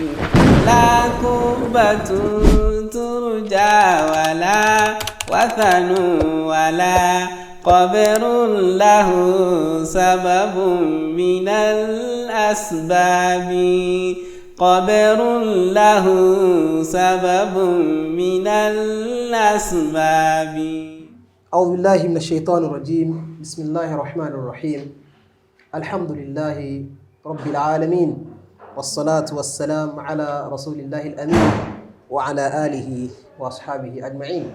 لا قبة ترجى ولا وثن ولا قبر له سبب من الأسباب، قبر له سبب من الأسباب. أعوذ بالله من الشيطان الرجيم. بسم الله الرحمن الرحيم. الحمد لله رب العالمين، والصلاة والسلام على رسول الله الأمين وعلى آله وأصحابه أجمعين.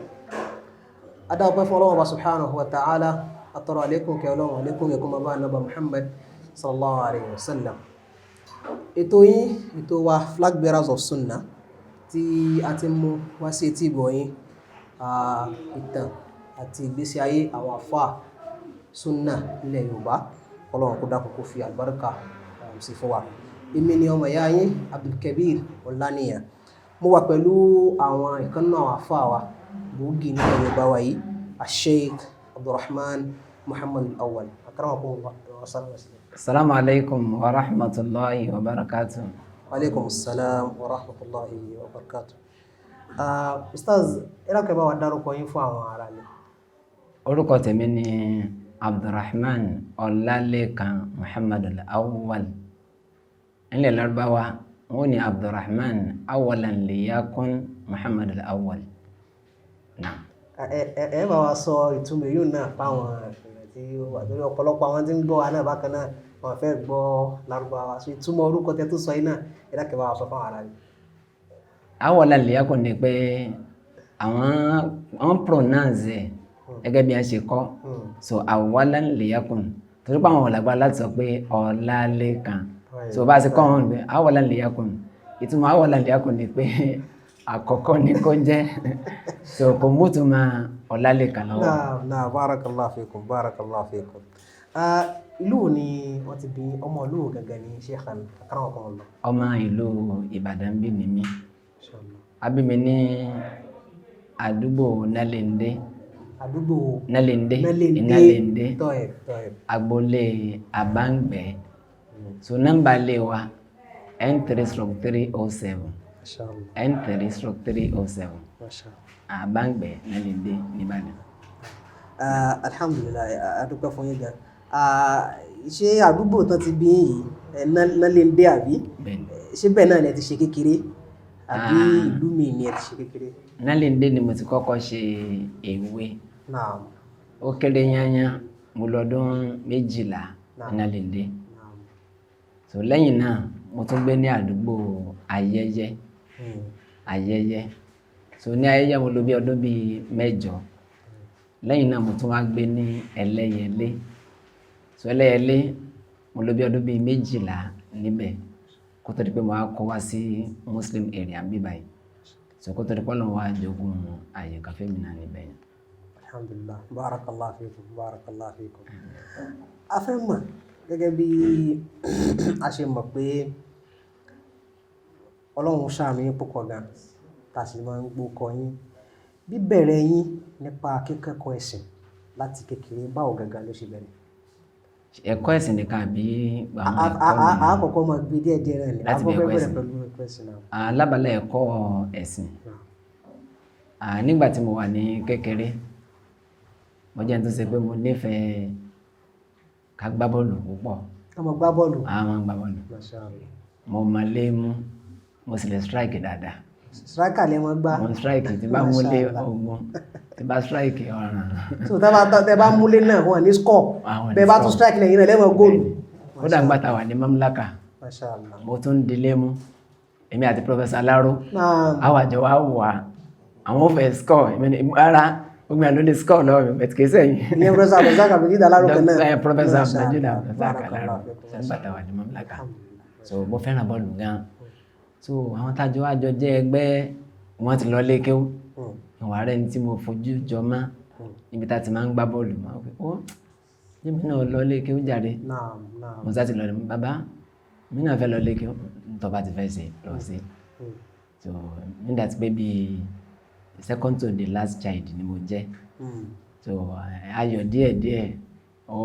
Adáwọ̀pẹ́ fún Ọlọ́run Ọba subhanahu wa ta'ala. Àtọrọ àlékún kẹ́ Ọlọ́run, àlékún ẹ̀kún bàbá ànábà Muhammad sallallahu alayhi wa sallam. Ètò yín, ètò wa, Flag Bearers of Sunnah, tí a ti mú wá sí etí ìgbọ̀ yín, ìtàn àti ìgbésí ayé àwọn àfáà Sunnah nílẹ̀ Yorùbá. Ọlọ́run kó dákun kó fi àlùbáríkà sí fún wa. Èmi ni ọmọ ìyá yín, Abdulkabir Ọláníyàn. Mo wà pẹ̀lú àwọn ìkan nínú àwọn àfáà wa gbòógì nílẹ̀ Yorùbá wa yìí, Sheikh Abdulrahman Muhammad Al-Awwal. Akramakumullah. Assalamu alaikum wa rahmatullahi wa barakatuh. Wa alaikum assalam wa rahmatullahi wa barakatuh. Ustaz, ẹ dákun, ẹ bá wa dárúkọ yín fún àwọn ará ilé. Orúkọ tèmi ni Abdulrahman Ọlálékan Muhammad Al-Awwal. Nílẹ̀ Lárúbáwá, wọ́n ní Abdulrahman awalan liyakun Muhammad Al-Awwal. Naam. Ẹ bá wa sọ ìtumọ̀ èyí náà fáwọn èèyàn tí ó wà lórí ọ̀pọ̀lọpọ̀ àwọn tí ń gbọ́ wa náà bákan náà, wọ́n fẹ́ gbọ́ Lárúbáwá. So ìtumọ̀ orúkọ tẹ́ tó sọ yìí náà, ẹ dákun, ẹ bá wa sọ fáwọn ará ilé. Awalan liyakun ni pé àwọn pronounce ẹ̀ gẹ́gẹ́ bí a ṣe kọ́. So awalan liyakun, torí pé àwọn ò lágbára láti sọ pé Ọlálékan. So bá a ṣe kọ́ wọn pé awalan liyakun, ìtumọ̀ awalan liyakun ni pé àkọ́kọ́ ni kó jẹ́. So kò mú ìtumọ̀ Ọlálékan lọ́wọ́. Naam, naam, barakallahu fikum, barakallahu fikum. Ìlú wo ni wọ́n ti bí? Ọmọ ìlú wo gangan ni Sheikhan, akramakumullah? Ọmọ ìlú Ìbàdàn bí ni mí. Inshallah. A bí mi ní àdúgbò Nálendé. Àdúgbò Nálendé. Nálendé. Nálendé. Tọ́ẹ̀ tọ́ẹ̀. Agboolé Àbáǹgbẹ́. So nọ́mbà ilé wa, N3/307. Inshallah. N3/307. Mashallah. Àbáǹgbẹ́, Nálendé, nìbàdàn. Alhamdulillah, a dúpẹ́ fún yín gan. Ṣé àdúgbò tán ti bí yín yìí, Nálendé àbí? Bẹ́ẹ̀ni. Ṣé bẹ́ẹ̀ náà ni ẹ ti ṣe kékeré àbí Ah. ìlú mi ni ẹ ti ṣe kékeré? Nálendé ni mo ti kọ́kọ́ ṣe èwe. Ó kéré yányá, mo lọ ọdún 12 Nálendé. So lẹ́yìn náà, mo tún gbé ní àdúgbò Ayẹyẹ. Ayẹyẹ. So ní Ayẹyẹ, mo lò bí ọdún bíi 8. Lẹ́yìn náà, mo tún wá gbé ní Ẹlẹ́yẹlé. So Ẹlẹ́yẹlé, mo lò bí ọdún bíi 12 níbẹ̀ kó tó di pé mo wá kó wá sí Muslim area níbí báyìí. So kó tó di pé Ọlọ́run wá jogún ààyè kan fún mi náà níbẹ̀ yẹn. Alhamdulillah, barakallahu fikum, barakallahu fikum. A fẹ́ mọ̀, gẹ́gẹ́ bí a ṣe mọ̀ pé Ọlọ́run ṣàánú yín púpọ̀ gan, tá a sì máa ń gbókọ yín. Bíbẹ̀rẹ̀ yín nípa kíkẹ́kọ̀ọ́ ẹ̀sìn láti kékeré, báwo gangan ló ṣe bẹ̀rẹ̀? Ẹ̀kọ́ ẹ̀sìn nìkan àbí àwọn ẹ̀kọ́ A mìíràn? kọ́kọ́ máa gbé díẹ̀ díẹ̀ náà ni. Láti A bí kọ́kọ́ ẹ̀kọ́ bẹ̀rẹ̀ ẹ̀sìn. pẹ̀lú ẹ̀kọ́ ẹ̀sìn náà. Lábala ẹ̀kọ́ ẹ̀sìn. Nígbà tí mo wà ní kékeré, mo jẹ́ ẹni tó ṣe pé mo nífẹ̀ẹ́ ká gbá bọ́ọ̀lù púpọ̀. Ká máa gbá bọ́ọ̀lù. A máa ń gbá bọ́ọ̀lù. Masha Allah. Mo mọ lé mú, mo sì lè strike dáadáa. Striker lẹ máa gbá. Mo ń strike, tí bá múlé Masha Allah. ogun, tí bá strike, ọ̀ràn. So tẹ́ bá múlé náà, wọ́n ní score. Àwọn ní Bẹ́ẹ̀ bá tún score. strike lẹ́yìn náà, lẹ́mọ̀ góòlù. Kódà ńgbà tá a wà ní Mamlaka, Masha Allah. mo tún ń dilé mú. Èmi àti Professor Aláró, àwọn àjọ wa wà, àwọn ò fẹ́ score, èmi ní rárá, gbogbo ẹ̀ ló lè score lọ́wọ́ mi, bẹ̀tì kìí sẹ́yìn. Ìyẹn Professor Abdulrazak Abdulmajid Aláró kan náà. Professor Masha Abdulmajid Allah. Abdulrazak Aláró Barakallahu fikum. nígbà tá a wà ní Mamlaka. So mo fẹ́ràn bọ́ọ̀lù gan. So àwọn tájọ wá jọ jẹ́ ẹgbẹ́, wọ́n ti lọ lé kéwú. Ìwà rẹ̀ ní tí mo fojú jọ mọ́ níbi tá a ti máa ń gbá bọ́ọ̀lù, máa ń pè ó, jẹ́mi náà lọ lé kéwú jáde. Naam, naam. Mo sá ti lọ ní, bàbá mi náà fẹ́ lọ lé kéwú, tó bá ti fẹ́ ṣe lọ sí. So nígbà tí pé bíi second to the last child ni mo jẹ́. So ayọ̀ díẹ̀díẹ̀ ó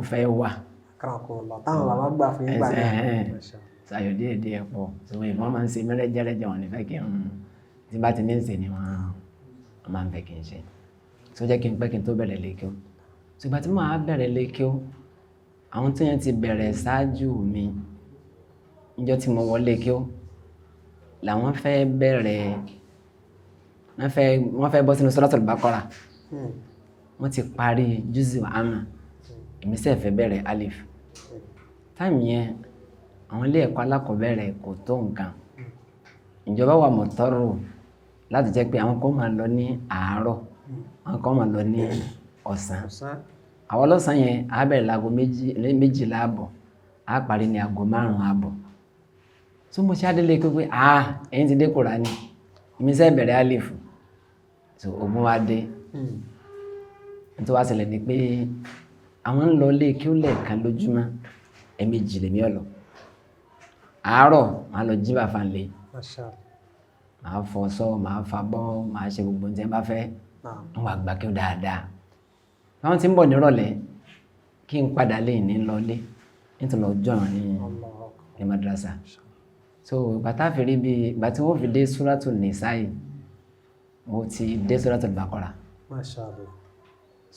fẹ́ wà. Akramakumullah. Táwọn bàbá gbà fún yín gbà náà. Ẹsẹ̀, Masha Allah. So ayọ̀ díẹ̀ díẹ̀ pọ̀. So ìwọ́n máa ń ṣe mẹ́rẹ́jẹ́rẹ́jẹ́, wọn ní fẹ́ kí n tí bá ti ní ń ṣe ni wọ́n máa ń fẹ́ kí n ṣe. So jẹ́ kí n pẹ́ kí n tó bẹ̀rẹ̀ lé kéwú. So ìgbà tí màá bẹ̀rẹ̀ lé kéwú, àwọn tí yẹn ti bẹ̀rẹ̀ ṣáájú mi níjọ́ tí mo wọlé kéwú làwọn fẹ́ bẹ̀rẹ̀, wọ́n fẹ́ bọ́ sínú Suratul Baqara. Wọ́n ti parí júzù àmà, èmi sì fẹ́ bẹ̀rẹ̀ alif. Táìmù yẹn àwọn ilé ẹ̀kọ́ alákọ̀ọ́bẹ̀rẹ̀ kò tó nǹkan. Ìjọba wà mọ̀tọ́rò láti jẹ́ pé àwọn kan máa lọ ní àárọ̀, àwọn kan máa lọ ní ọ̀sán. Àwọn ọlọ́sàn yẹn á bẹ̀rẹ̀ láago méjìlá àbọ̀, á parí ní aago 5 àbọ̀. So mo ṣe adélé pé ẹ̀yin ti dé Kùránì, èmi ṣe bẹ̀rẹ̀ alif. So ogun wa dé. Nítorí wá ṣẹlẹ̀ ni pé àwọn ń lọ ilé kí ó lẹ́ẹ̀kan lójúmọ́, ẹ̀ẹ̀mejì lèmi ọ̀ lọ. Àárọ̀ màá lọ jí bàfà ńlẹ̀, màá fọṣọ, màá fabọ́, màá ṣe gbogbo ohun tí ẹ bá fẹ́. Wọ́n wá gbà kí ó dáadáa. Báwọn ti ń bọ̀ nírọ̀lẹ́ kí n padà lé ní lọlé nítorí lọ jọ̀ràn ní madrasa. So bàtà fi rí bí ìgbà tí wọ́n fi dé Suratu Nisa'i, mo ti dé Suratul Baqara.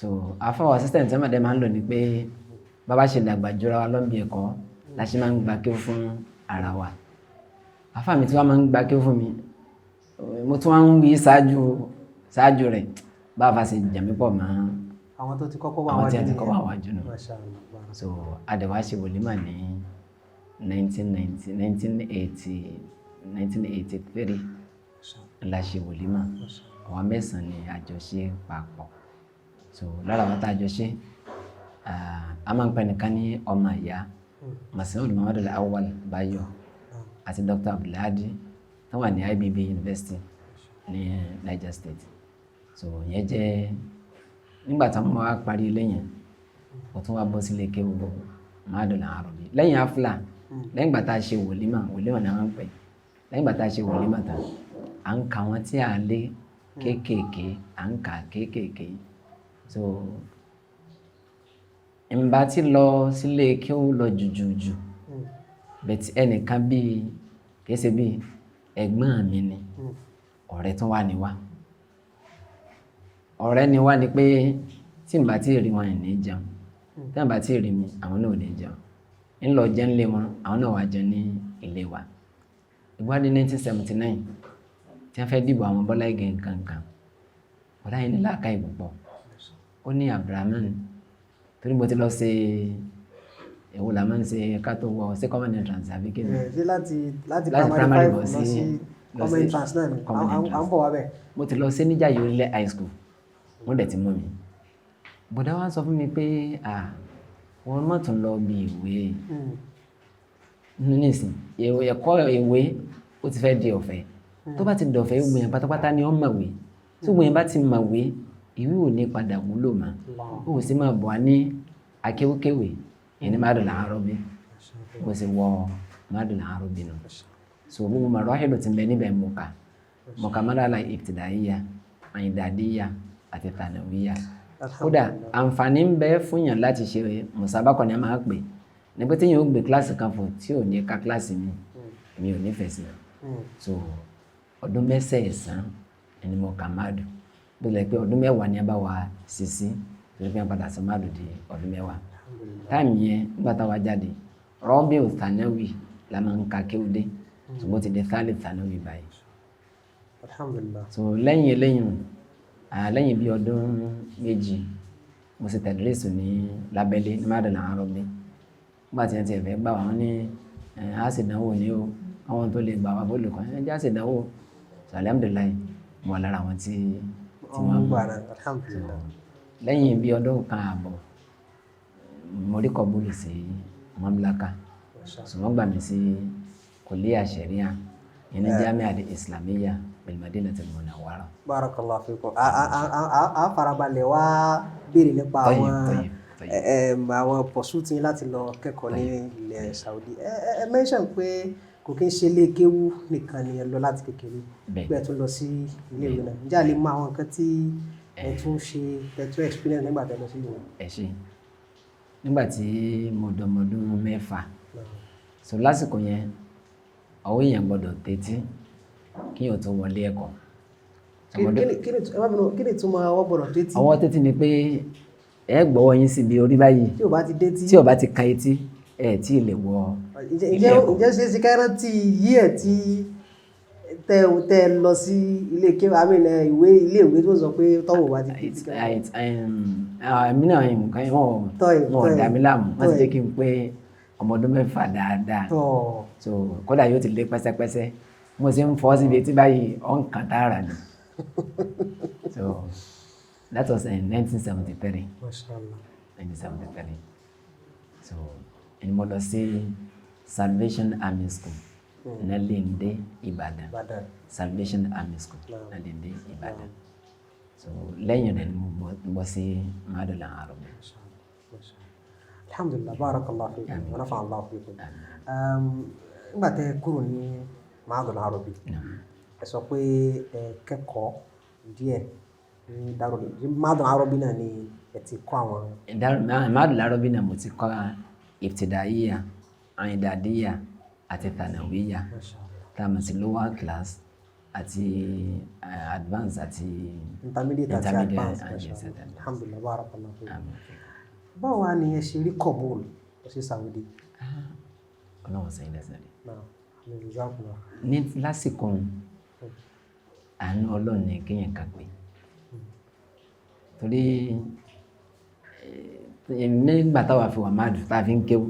So àfọwọ́ assistant tí wọ́n máa ń lò ní pé bàbá ṣe dàgbà jura wa lọ́nbi ẹ̀kọ́ la ṣe máa ń gba kí ó fún ara wa. Àfáà mi tí wọ́n máa ń gba kí ó fún mi, mo tún wá ń wí ṣáájú rẹ̀ bá a fa ṣe jẹ̀mí pọ̀ mọ́ àwọn tó ti kọ́kọ́ wà àwọn tí wájú a ti kọ́kọ́ wà nìyẹn. wájú nù. Masha Allah. So adẹ̀wá ṣe wòlímà ní 1983 la ṣe wòlímà. Àwa mẹ́sàn-án ni àjọṣe papọ̀. So lára àwọn tá a jọ ṣe, a máa ń pè nìkan ní ọmọ ìyá Mas'ud Muhammadu Awwal Bayo àti Dr. Abdulhadi tó wà ní IBB University ní Niger State. So ìyẹn jẹ́ nígbà tí wọ́n wá parí ilé yẹn, ó tún wá bọ́ sílé kéwú Ma'hadul Arabi. Lẹ́yìn afla, lẹ́yìn ìgbà tá a ṣe wòlímà, wòlímà ni a máa ń pè. Lẹ́yìn ìgbà tá a ṣe wòlímà tán, à ń ka wọn tí a lé kéékèèké, à ń kà kéékèèké. So ǹbá tí lọ sílé kéwú lọ jùjùjù, but ẹnìkan bí kìí ṣe bí ẹ̀gbọ́n mi ni, ọ̀rẹ́ tún wà ní wá. Ọ̀rẹ́ ni wá ni pé tí ǹbá tí rí wọn ní jẹun, tí ǹbá tí rí mi àwọn náà ò ní jẹun. Ń lọ jẹun lé wọn, àwọn náà wá jẹun ní ilé wa. Ìwádìí 1979 tí wọ́n fẹ́ dìbò àwọn Bọ́lá Ìgè nǹkan. Bọ́lá yìí ní làákàyè púpọ̀. Ó ní Abdulrahman torí mo ti lọ ṣe èwo la máa ń ṣe ká tó wọ ṣé common entrance àbí kí ni? Ṣé láti Láti primary primary 5 bọ̀ lọ sí sí lọ common sí entrance náà ni? common À ń entrance. bọ̀ wá bẹ́ẹ̀. Mo ti lọ sí Níjàyè Orílẹ̀ High School, wọ́n dẹ̀ ti mú mi. Bọ̀dá wa sọ fún mi pé wọ́n má tún lọ bí ìwé nísìn, ẹ̀kọ́ ìwé ó ti fẹ́ di ọ̀fẹ́. Tó bá ti dọ̀fẹ́, gbogbo èèyàn pátápátá ni ó mọ̀wé. Tí gbogbo èèyàn bá ti mọ̀wé, ìwé ò ní padà wúlò mọ́. Ó sì máa bọ̀ wá ní akéwékéwé, ìyẹn ní Ma'hadul Arabi. Mo sì wọ Ma'hadul Arabi nù. So gbogbo marahilu tí ń bẹ níbẹ̀ mo kà. Mo kà marhala ibtidaiya, idadiyya àti thanawiyya. Kódà àǹfààní ń bẹ fún yàn láti ṣe musabaqah ni a máa ń pè. Ní pé tí èèyàn ó gbé kíláàsì kan fún tí ò ní ka kíláàsì mi, èmi ò nífẹ̀ẹ́ sí. So ọdún mẹ́sẹ̀ẹ̀sán ni mo kà Ma'hadu. Bí ó tilẹ̀ pé ọdún 10 ni a bá wa ṣe sí, torí pé wọ́n padà sọ Ma'hadu di ọdún 10. Táìmù yẹn nígbà tá a wá jáde, Rabi'u Thanawi la máa ń ka kéwú dé. Ṣùgbọ́n ó ti di Thalith Thanawi báyìí. Alhamdulillah. So lẹ́yìn eléyìí, lẹ́yìn bí ọdún 2, mo ṣe tadris ní lábẹ́lé ní Ma'hadul Arabi. Nígbà tí wọ́n ti fẹ́ gbà wá, wọ́n ní a ṣe ìdánwò ní o, àwọn tó lè gbà wá fólùkọ́, ẹ jẹ́ á ṣe ìdánwò. So alhamdulillah, mo wà lára àwọn tí wọ́n gbà mú. náà, alhamdulillah. So lẹ́yìn bí ọdún kan àbọ̀, mo rí kọ́búlù sí Mamlaka. So wọ́n gbà mí sí Kulliya Sharia, ìyẹn ní Jami'a al-Islamiyya bil Madinatil Munawwara. Barakallahu fikum. A farabalẹ̀ wá béèrè nípa àwọn pursuit yín láti lọ kẹ́kọ̀ọ́ ní ilẹ̀ Saudi. Ẹ mention pé kò kí ń ṣe ilé kéwú nìkan ni ẹ lọ láti kékeré. Pé ẹ tún lọ sí ilé ìwé náà. Ǹjẹ́ a lè mọ àwọn nǹkan tí ẹ tún ṣe, ẹ tún experience nígbà tí ẹ lọ sí ilé ìwé? Ẹ ṣé. Nígbà tí mo dọmọdún 6, so lásìkò yẹn Ọwọ́ èèyàn gbọ́dọ̀ tẹ́tí kí èèyàn tó wọlé ẹ̀kọ́. Kí ni, ẹ má bínú, kí ni ìtumọ̀ ọwọ́ gbọ́dọ̀ détí? Ọwọ́ tẹ́tí ni pé ẹ gbọ́wọ́ yín síbi orí báyìí. Tí ò bá ti détí. Tí ò bá ti kan etí, ẹ tí ì lè wọ Ǹjẹ́ ilé ǹjẹ́ ẹ̀kọ́. Ǹjẹ́ ṣe é ṣe ká rántí yí ẹ̀ tí tẹ lọ sí ilé kéwú, I mean, ìwé ilé ìwé tó sọ pé tọ́wọ́ bá ti détí? Èmi náà, nǹkan wọn wọn ò dà mí láàmú, wọ́n ti jẹ́ kí n pé ọmọ ọdún 6 dáadáa. So kódà yóò ti lé pẹ́sẹ́pẹ́sẹ́, mo ṣe ń fọ́ síbi etí báyìí, ọ̀ ń kàn tààrà ni. So that was in 1973. Mashallah. 1973. So ẹni mo lọ sí Salvation Army School Nalende, Ìbàdàn. Ìbàdàn. Salvation Army School, Naam. Nalende, Ìbàdàn. So lẹ́yìn rẹ̀ ni mo bọ́ sí Ma'hadul Arabi. Mashallah. Mashallah. Alhamdulillah, barakallahu fikum wa nafa'a Allahu fikum. Nígbà tẹ kúrò ní Ma'hadul Arabi, ẹ sọ pé ẹ kẹ́kọ̀ọ́ díẹ̀ ní Darul Ma'hadul Arabi náà ni ẹ ti kọ́ àwọn. Ma'hadul Arabi náà mo ti kọ́ Ibtidaiya, I'dadiyya àti Thanawiyya. Mashallah. Tá a mọ̀ sí lower class àti advance àti intermediate àti intermediate advance. And yes, Mashallah. advance. Alhamdulillah, barakallahu fikum. Àmín. Báwo wá ni ẹ ṣe rí kọ̀bùl lọ sí Saudi? Ọlọ́run sẹ́yìn lẹ́sìn rẹ̀. Náà, jazakumullah. Ní lásìkò òun, àánú Ọlọ́run ní kéèyàn kà pé torí nígbà táwa fi wà máàdù tá a fi ń kéwú,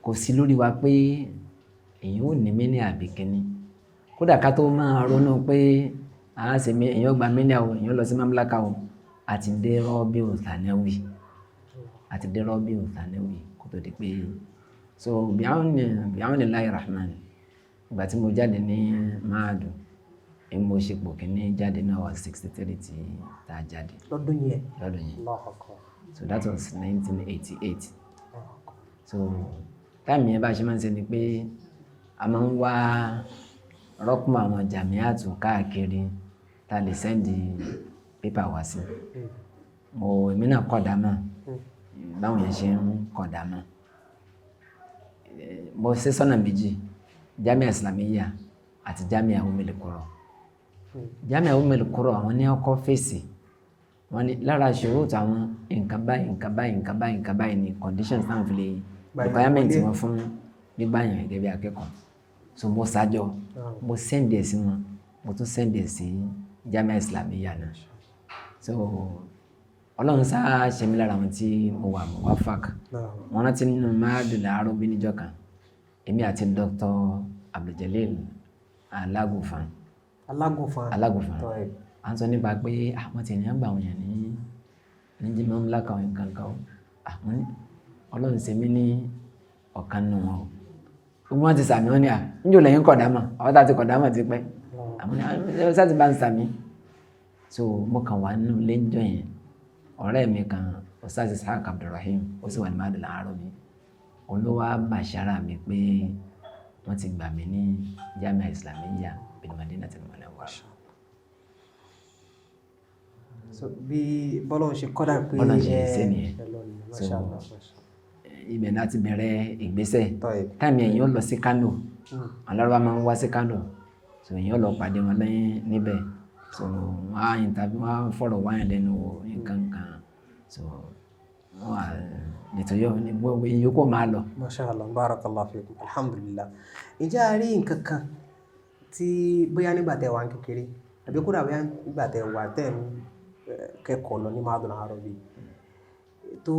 kò sí lórí wa pé èyàn ò ní mí àbí kínní. Kódà ká tó máa ronú pé à á ṣe èyàn gba mí ní àwọn èyàn lọ sí mamlaka o, àti dé Rọ́bíù Thanawi, àti dé Rọ́bíù Thanawi kó tó di pé. So bi'awni Allahi Rahman, ìgbà tí mo jáde ní máàdù, èmi mo ṣe pò kíní jáde náà wà 63 tí tá a jáde. Lọ́dún yẹn? Lọ́dún yẹn. Allahu Akbar. So that was 1988. Allahu Akbar. So time yẹn, bá a ṣe máa ń ṣe ni pé a máa ń wá rọ́kùnmọ̀ àwọn jàmíàtù káàkiri tá a lè send paper wá sí. Mo èmi náà kọ̀dá mọ̀ báwọn yẹn ṣe ń kọ̀dá mọ̀. Mo ṣe sọ́nà méjì: Jamia Islamiyya àti Jamia Ummil Qura. Jamia Ummil Qura, àwọn ní ọkọ̀ fèsì wọ́n ní lára ṣòro àwọn nǹkan báyìí, nǹkan báyìí, nǹkan báyìí, nǹkan báyìí ní conditions táwọn fi lè Gbà yẹn requirement wọlé. wọn fún gbígbà yàn gẹ́gẹ́ bí akẹ́kọ̀ọ́. So mo ṣàjọ, mo send ẹ̀ sí wọn, mo tún send ẹ̀ sí Jamia Islamiyya náà. So Ọlọ́run sá ṣe mí lára àwọn tí mo wà muwafaq. Wọ́n rántí nínú Ma'hadul Arabi níjọ́ kan, èmi àti Dr. Abduljalil Alágùnfan. Alágùnfan. Alágùnfan. Tọ́ ẹ̀. À ń sọ nípa pé àwọn tí ènìyàn gbà wọ̀nyàn ní jimá ńlá kan nǹkan kan o. Àwọn ní Ọlọ́run ṣe mí ní ọ̀kan nínú wọn o. Gbogbo wọn ti sàmì, wọn ni à níjò lẹ́yìn kọ̀dámà, àwọn tá a ti kọ̀dámà ti pẹ́. Àwọn ní àwọn sáà ti bá ń sàmì. So mo kàn wá nínú ilé ńjọ́ yẹn, ọ̀rẹ́ mi kan, Ustaz Ishaq Abdulrahim, ó sì wà ní Ma'hadul Arabi, òun ló wá bàṣára mi pé wọ́n ti gbà mí ní Jamia Islamiyya bil Madinatil Munawwara. So bí bọ́lọ̀ ń ṣe kọ́dà pé Bọ́lá ń ṣe ṣe nìyẹn. Ẹ lọ nìyẹn. So, Masha Allah, masha Allah. Ibẹ̀ náà ti bẹ̀rẹ̀ ìgbésẹ̀. Tọ́ ẹ̀. Time yẹn, ó lọ sí Kano. Àwọn Lárúbáwá máa ń wá sí Kano, so èèyàn lọ pàdé wọn lẹ́yìn níbẹ̀. So wọ́n á interview, wọ́n á fọ̀rọ̀ wáyàn lẹ́nu wò, nǹkan kan. So wọ́n á nítorí gbogbo ìyókù máa lọ. Masha Allah, barakallahu fikum, alhamdulillah. Ǹjẹ́ a rí nǹkan kan tí bóyá nígbà tẹ́ wà ní kékeré àbí kódà bóyá nígbà tẹ́ wà tẹ́ ń kẹ́kọ̀ọ́ lọ ní Ma'hadul Arabi tó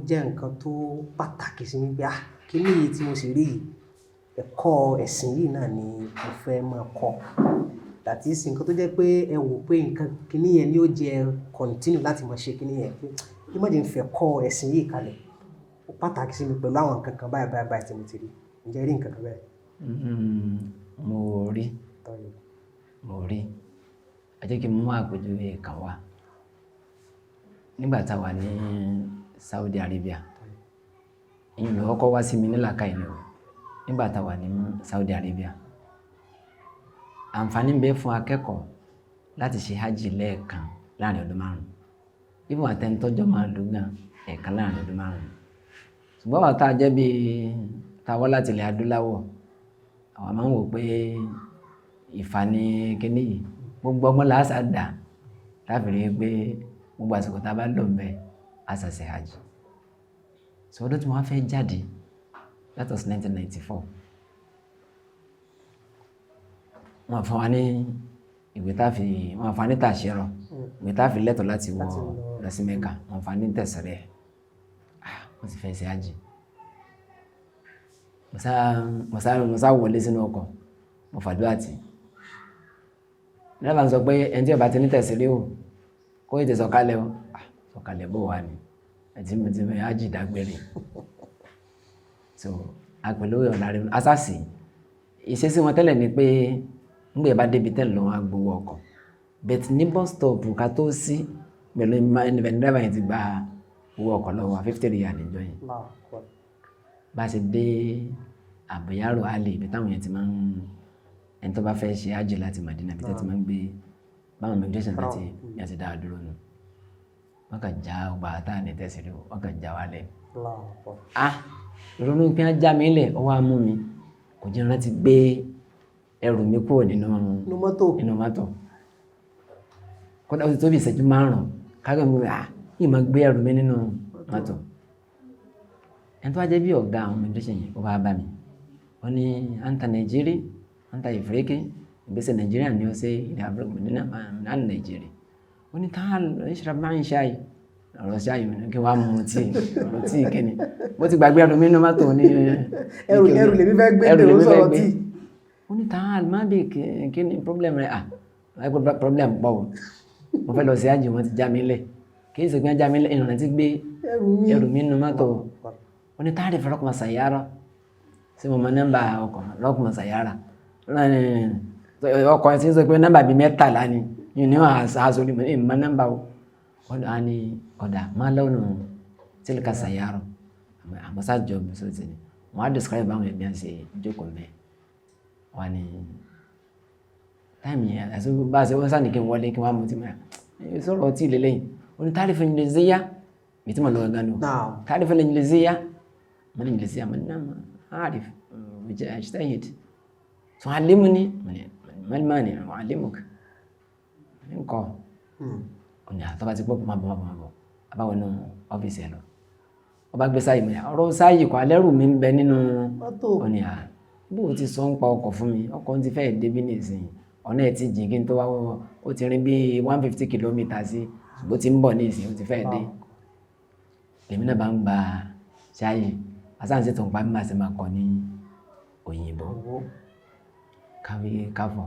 jẹ́ nǹkan tó pàtàkì sí mi pé, ah, kíní yìí tí mo sì rí yìí, ẹ̀kọ́ ẹ̀sìn yìí náà ni mo fẹ́ máa kọ́? That is, nǹkan tó jẹ́ pé ẹ wò pé nǹkan kíní yẹn ni ó jẹ́ continue láti máa ṣe kíní yẹn pé kí má jẹ́ n fẹ́ kọ́ ẹ̀sìn yìí kalẹ̀, ó pàtàkì sí mi pẹ̀lú àwọn nǹkan kan báyìí báyìí báyìí tí mo ti rí. Ǹjẹ́ rí nǹkan kan bẹ́ẹ̀? Mo rí. Tọ́yọ̀. Mo rí. Ẹ jẹ́ kí n mú àpèjúwe kan wá. Nígbà tá a wà ní Saudi Arabia, ìyẹn ló kọ́kọ́ wá sí mi ní làákàyè ni o. Nígbà tá a wà ní Saudi Arabia, àǹfààní ń bẹ fún akẹ́kọ̀ọ́ láti ṣe hajj lẹ́ẹ̀kan láàrin ọdún 5. Even àtẹnitọ́jọ́ máa lò gan, ẹ̀ẹ̀kan láàrin ọdún 5. Ṣùgbọ́n àwa tá a jẹ́ bí tá a wá láti ilẹ̀ adúláwọ̀, Àwọn máa ń wò pé ìfani kíní yìí gbogbo ọgbọ́n là á sá dà láfi rí i pé gbogbo àsìkò tá a bá lò ń bẹ̀ á ṣàṣe hajj. So ọdún tí wọ́n fẹ́ jáde, that was 1994, wọ́n fún wa ní ìwé tá a fi, wọ́n fún wa ní tàṣírọ̀, ìwé tá a fi lẹ́tọ̀ọ́ láti wọ lọ sí Mẹ́kà, wọ́n fún wa ní tẹ̀sírẹ̀. Wọ́n ti fẹ́ ṣe hajj. Mo sá wọlé sínú ọkọ̀, mo fàdúrà tì. Nígbà tí wọ́n sọ pé ẹni tí ó bá ti ní tẹ̀sírẹ̀ o, kó tètè sọ̀kalẹ̀ o. Sọ̀kalẹ̀ bó wà ní. Ẹtí mo ti fẹ́ hajj dágbére. So a pẹ̀lú ọ̀nà rẹ̀ asásì. Ìṣesí wọn tẹ́lẹ̀ ni pé nígbà bá débi tẹ́lẹ̀ lọ́wọ́ á gbowó ọkọ̀. But ní bus stop ká tó sí pẹ̀lú ẹni driver yẹn ti gba owó ọkọ̀ lọ́wọ́ 50 riyal níjọ́ yẹn. Bá a ṣe dé Àbúyárò Ali, ibi táwọn yẹn ti máa ń, ẹni tó bá fẹ́ ṣe hajj láti Madina, ibi tí wọ́n ti máa ń gbé báwọn immigration láti yẹn ti dá a dúró nù. Wọ́n kàn já ọgbà tá a ní tẹ̀sílẹ̀ o, wọ́n kàn já wa lẹ̀. Ìrònú pé wọ́n já mi lẹ̀, ó wá mú mi. Kò jẹ́ rántí gbé ẹrù mi kúrò nínú mọ́tò. Kódà ó ti tó bí ìṣẹ́jú márùn-ún, kágbé mi rà, yìí máa gbé ẹrù mi nínú mọ́tò. Ẹni tó wá jẹ́ bí ọ̀gá àwọn immigration yẹn, ó wá bá mi. Ó ní, "Anta Nàìjírí, anta Ìfìríkì, ìgbésẹ̀ Nàìjíríà ni ó ṣe ilẹ̀ Áfíríkà nínú àná Nàìjíríà." Ó ní, "Ta'al, ishrab ma'i ṣáì." Ọ̀rọ̀ ṣáì mi ní kí wàá mu tíì, ọ̀rọ̀ tíì kíni. Mo ti gbàgbé ẹrù mi nínú mọ́tò ní. Ẹrù lèmi fẹ́ gbé, ẹrù lèmi lèmi fẹ́ sọ̀rọ̀ gbé. tíì. Ó ní, "Ta'al, má bí kí ni problem rẹ?" Láìpẹ́ problem pọ̀ o. Mo fẹ́ lọ sí hajj, wọ́n ti já mi lẹ̀. Kì í ṣe pé wọ́n já mi lẹ̀, ìrìnà ti gbé ẹrù mi nínú mọ́tò. Ó ní, "Ta'arif raqma sayyara." Ṣé mo mọ nọ́mbà ọkọ̀ raqma sayyara? Ọkọ̀ ẹ̀ ti ń sọ pé nọ́mbà bíi 13 ni. Yìí ni wọ́n á sọ ní mọ nọ́mbà o. Wọ́n á ní ọ̀dà máa lọ́nà tilka sayyara. Àmọ́ sáà jọ mi sọ́ọ́ ti ní. Wọ́n á describe báwọn ẹbí ṣe jókòó mẹ́. Wọ́n á ní táìmù yẹn, àti bá a ṣe wọ́n sáà ní kí n wọlé kí wọ́n á mú tí mo yà. Sọ̀rọ̀ ọtí lélẹ́yìn. Ó ní ta'arif al-Injiliziyya. Bí tí mo lọ gan-an nù. Ta'arif al-Injiliziyya. Mo ní Injiliziyya, mo ní náà a'rif. Ajtahid. Tu'allimuni. Mo ní mal mani u'allimuka. Mo ní kọ́. Ó ní àtọ́ bá ti gbọ́, máa bọ̀, máa bọ̀, máa bọ̀. A bá wọnú ọ́fíìsì ẹ lọ. Ó bá gbé sáyì mi, ọ̀rọ̀ sáyì kọ́ alẹ́rù mi ń bẹ nínú mọ́tò. Ó ní à, bó o ti sọ ń pa ọkọ̀ fún mi, ọkọ̀ ti fẹ́ débí nísìnyí. Ọ̀nà ẹ̀ ti jìn kí n tó wá wọ́, ó ti rìn bí 150 kilometers sí, ṣùgbọ́n ó ti ń bọ̀ nísìnyí, ó ti fẹ́ dé. Lèmi náà bá ń gba sáyì, asáǹsì tó ń pa mí máa ṣe máa kọ ní òyìnbó. Káwé káfọ̀,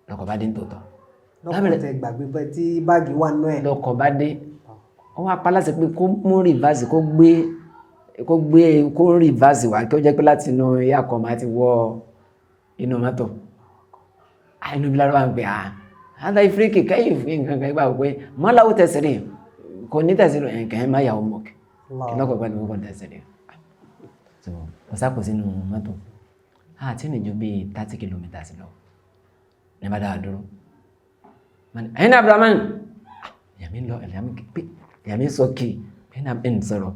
lọkọ̀ bá dé ní tòótọ́. Lọ́kọ̀ tẹ gbàgbé bẹ́ẹ̀ tí báàgì wà nínú ẹ̀. Lọkọ̀ bá dé, ó wá pa láṣẹ pé kó mú reverse, kó gbé kó reverse wá, kí ó jẹ́ pé láti inú aircon máa ti wọ inú mọ́tò. Inú bí lárúbá ń pè á. Hada Ifriki kẹ́yìn fún nǹkan kan gbà pé mọ́láwó tẹ̀sírì kò ní tẹ̀sírì nǹkan ẹ̀ má yà ó mọ̀ kí lọ́kọ̀ pẹ̀lú kò tẹ̀sírì. So mo sá kó sínú mọ́tò. Àti ní ju bíi 30 kilometers lọ. Ní bá dáa dúró. Ẹ̀yin Abdulrahman. Ìyá mi lọ, ìyá mi pé, ìyá mi sọ kì, ẹ̀yin náà ń sọ̀rọ̀.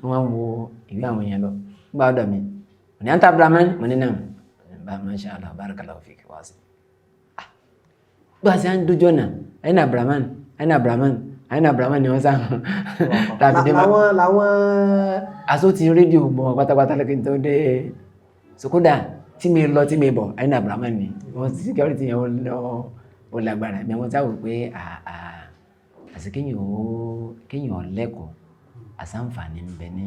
Wọ́n wá ń wo ìwé àwọn èèyàn lọ. Nígbà ọ̀dọ̀ mi, mo ní anta Abdulrahman, mo ní náà. Bá masha Allah, barakallahu fik wá sí. Bí a ṣe ń dójú ọ̀nà, ẹ̀yin Abdulrahman, ẹ̀yin Abdulrahman, ẹ̀yin Abdulrahman ni wọ́n sá. Tàbí dé máa. Làwọn. Aṣọ ti rédíò gbọ̀n pátápátá lókè tó dé. Sokoda tí mi lọ tí mi bọ̀, ẹ̀yin Abdulrahman ni. Wọ́n security yẹn ó lọ ó lágbára. Ẹ̀mí àwọn táwọn pé àti kéèyàn lẹ́kọ̀ọ́, àṣàǹfààní ń bẹ ní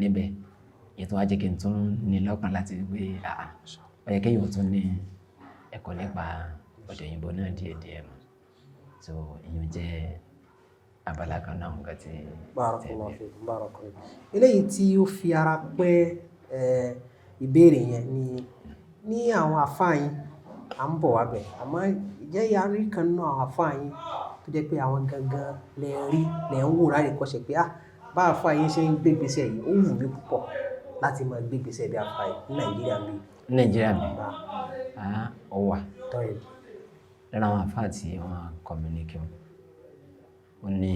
níbẹ̀. Ìyẹn tó wá jẹ́ kí n tún ní lọ́kàn láti pé ó yẹ kéèyàn tún ní ẹ̀kọ́ nípa ọ̀dọ̀ òyìnbó náà díẹ̀díẹ̀ mọ́. So ìyẹn jẹ́ abala kan náà nǹkan tí. Barakallahu fikum, barakallahu. Eléyìí tí ó fi ara pẹ́ ìbéèrè yẹn ni ní àwọn àfáà yín, à ń bọ̀ wá bẹ̀. Àmọ́ ìjẹ́ ìyá rí kan nínú àwọn àfáà yín tó jẹ́ pé àwọn gangan lẹ rí, lẹ ń wò láti kọ́ṣẹ́ pé bá àfáà yín ṣe ń gbé ìgbésẹ̀ yìí, ó wù mí púpọ̀ láti máa gbé ìgbésẹ̀ bí àfáà yìí ní Nàìjíríà bí. Ní Nàìjíríà bí? Ó wà. Tọ́yì. Lára àwọn àfáà tí wọ́n kọ́ mi ní kí wọ́n. Ó ní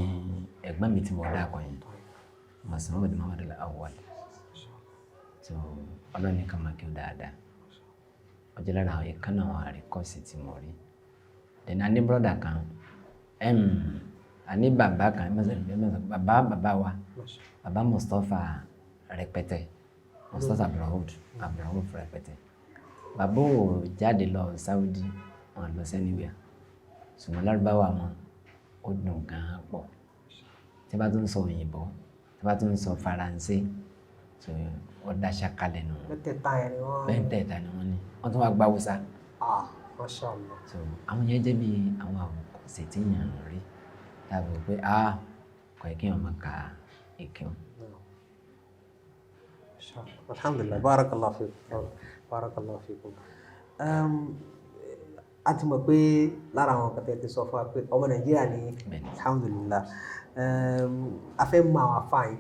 ẹ̀gbọ́n mi tí mo dá kọ yẹn, Mas'ud Muhammad Al-Awwal. So Ọlọ́run ní ká máa kí ó dáadáa. Ó jẹ́ lára àwọn ìkan náà àwọn àríkọ́ṣe tí mo rí. Then a ní brother kan, a ní bàbá kan, bàbá bàbá wa, bàbá Mustapha Rẹpẹtẹ, Mustapha Abdulrahman Rẹpẹtẹ. Bàbá ò jáde lọ Saudi, wọn lọ sí anywhere. Ṣùgbọ́n Lárúbáwá wọn ó dùn gan-an pọ̀. Tí bá tún ń sọ òyìnbó, tí bá tún ń sọ Faransé, so ó dá ṣáká lẹ́nu wọn. Mẹ́tẹ̀ẹ̀ta yẹn ni wọ́n. Mẹ́tẹ̀ẹ̀ta ni wọ́n ní. Wọ́n tún wá gba Hausa. Ah, masha Allah. So àwọn yẹn jẹ́ bí àwọn àwòkọ́ṣe tí èèyàn ń rí. Tàbí pé ah, kò yẹ kí èèyàn máa ka ìkíun. Masha Allah. Alhamdulillah. Barakallahu fikum. Barakallahu fikum. A ti mọ̀ pé lára àwọn nǹkan tẹ́ ti sọ fún wa pé ọmọ Nàìjíríà ni, alhamdulillah. A fẹ́ mọ àwọn àfáà yín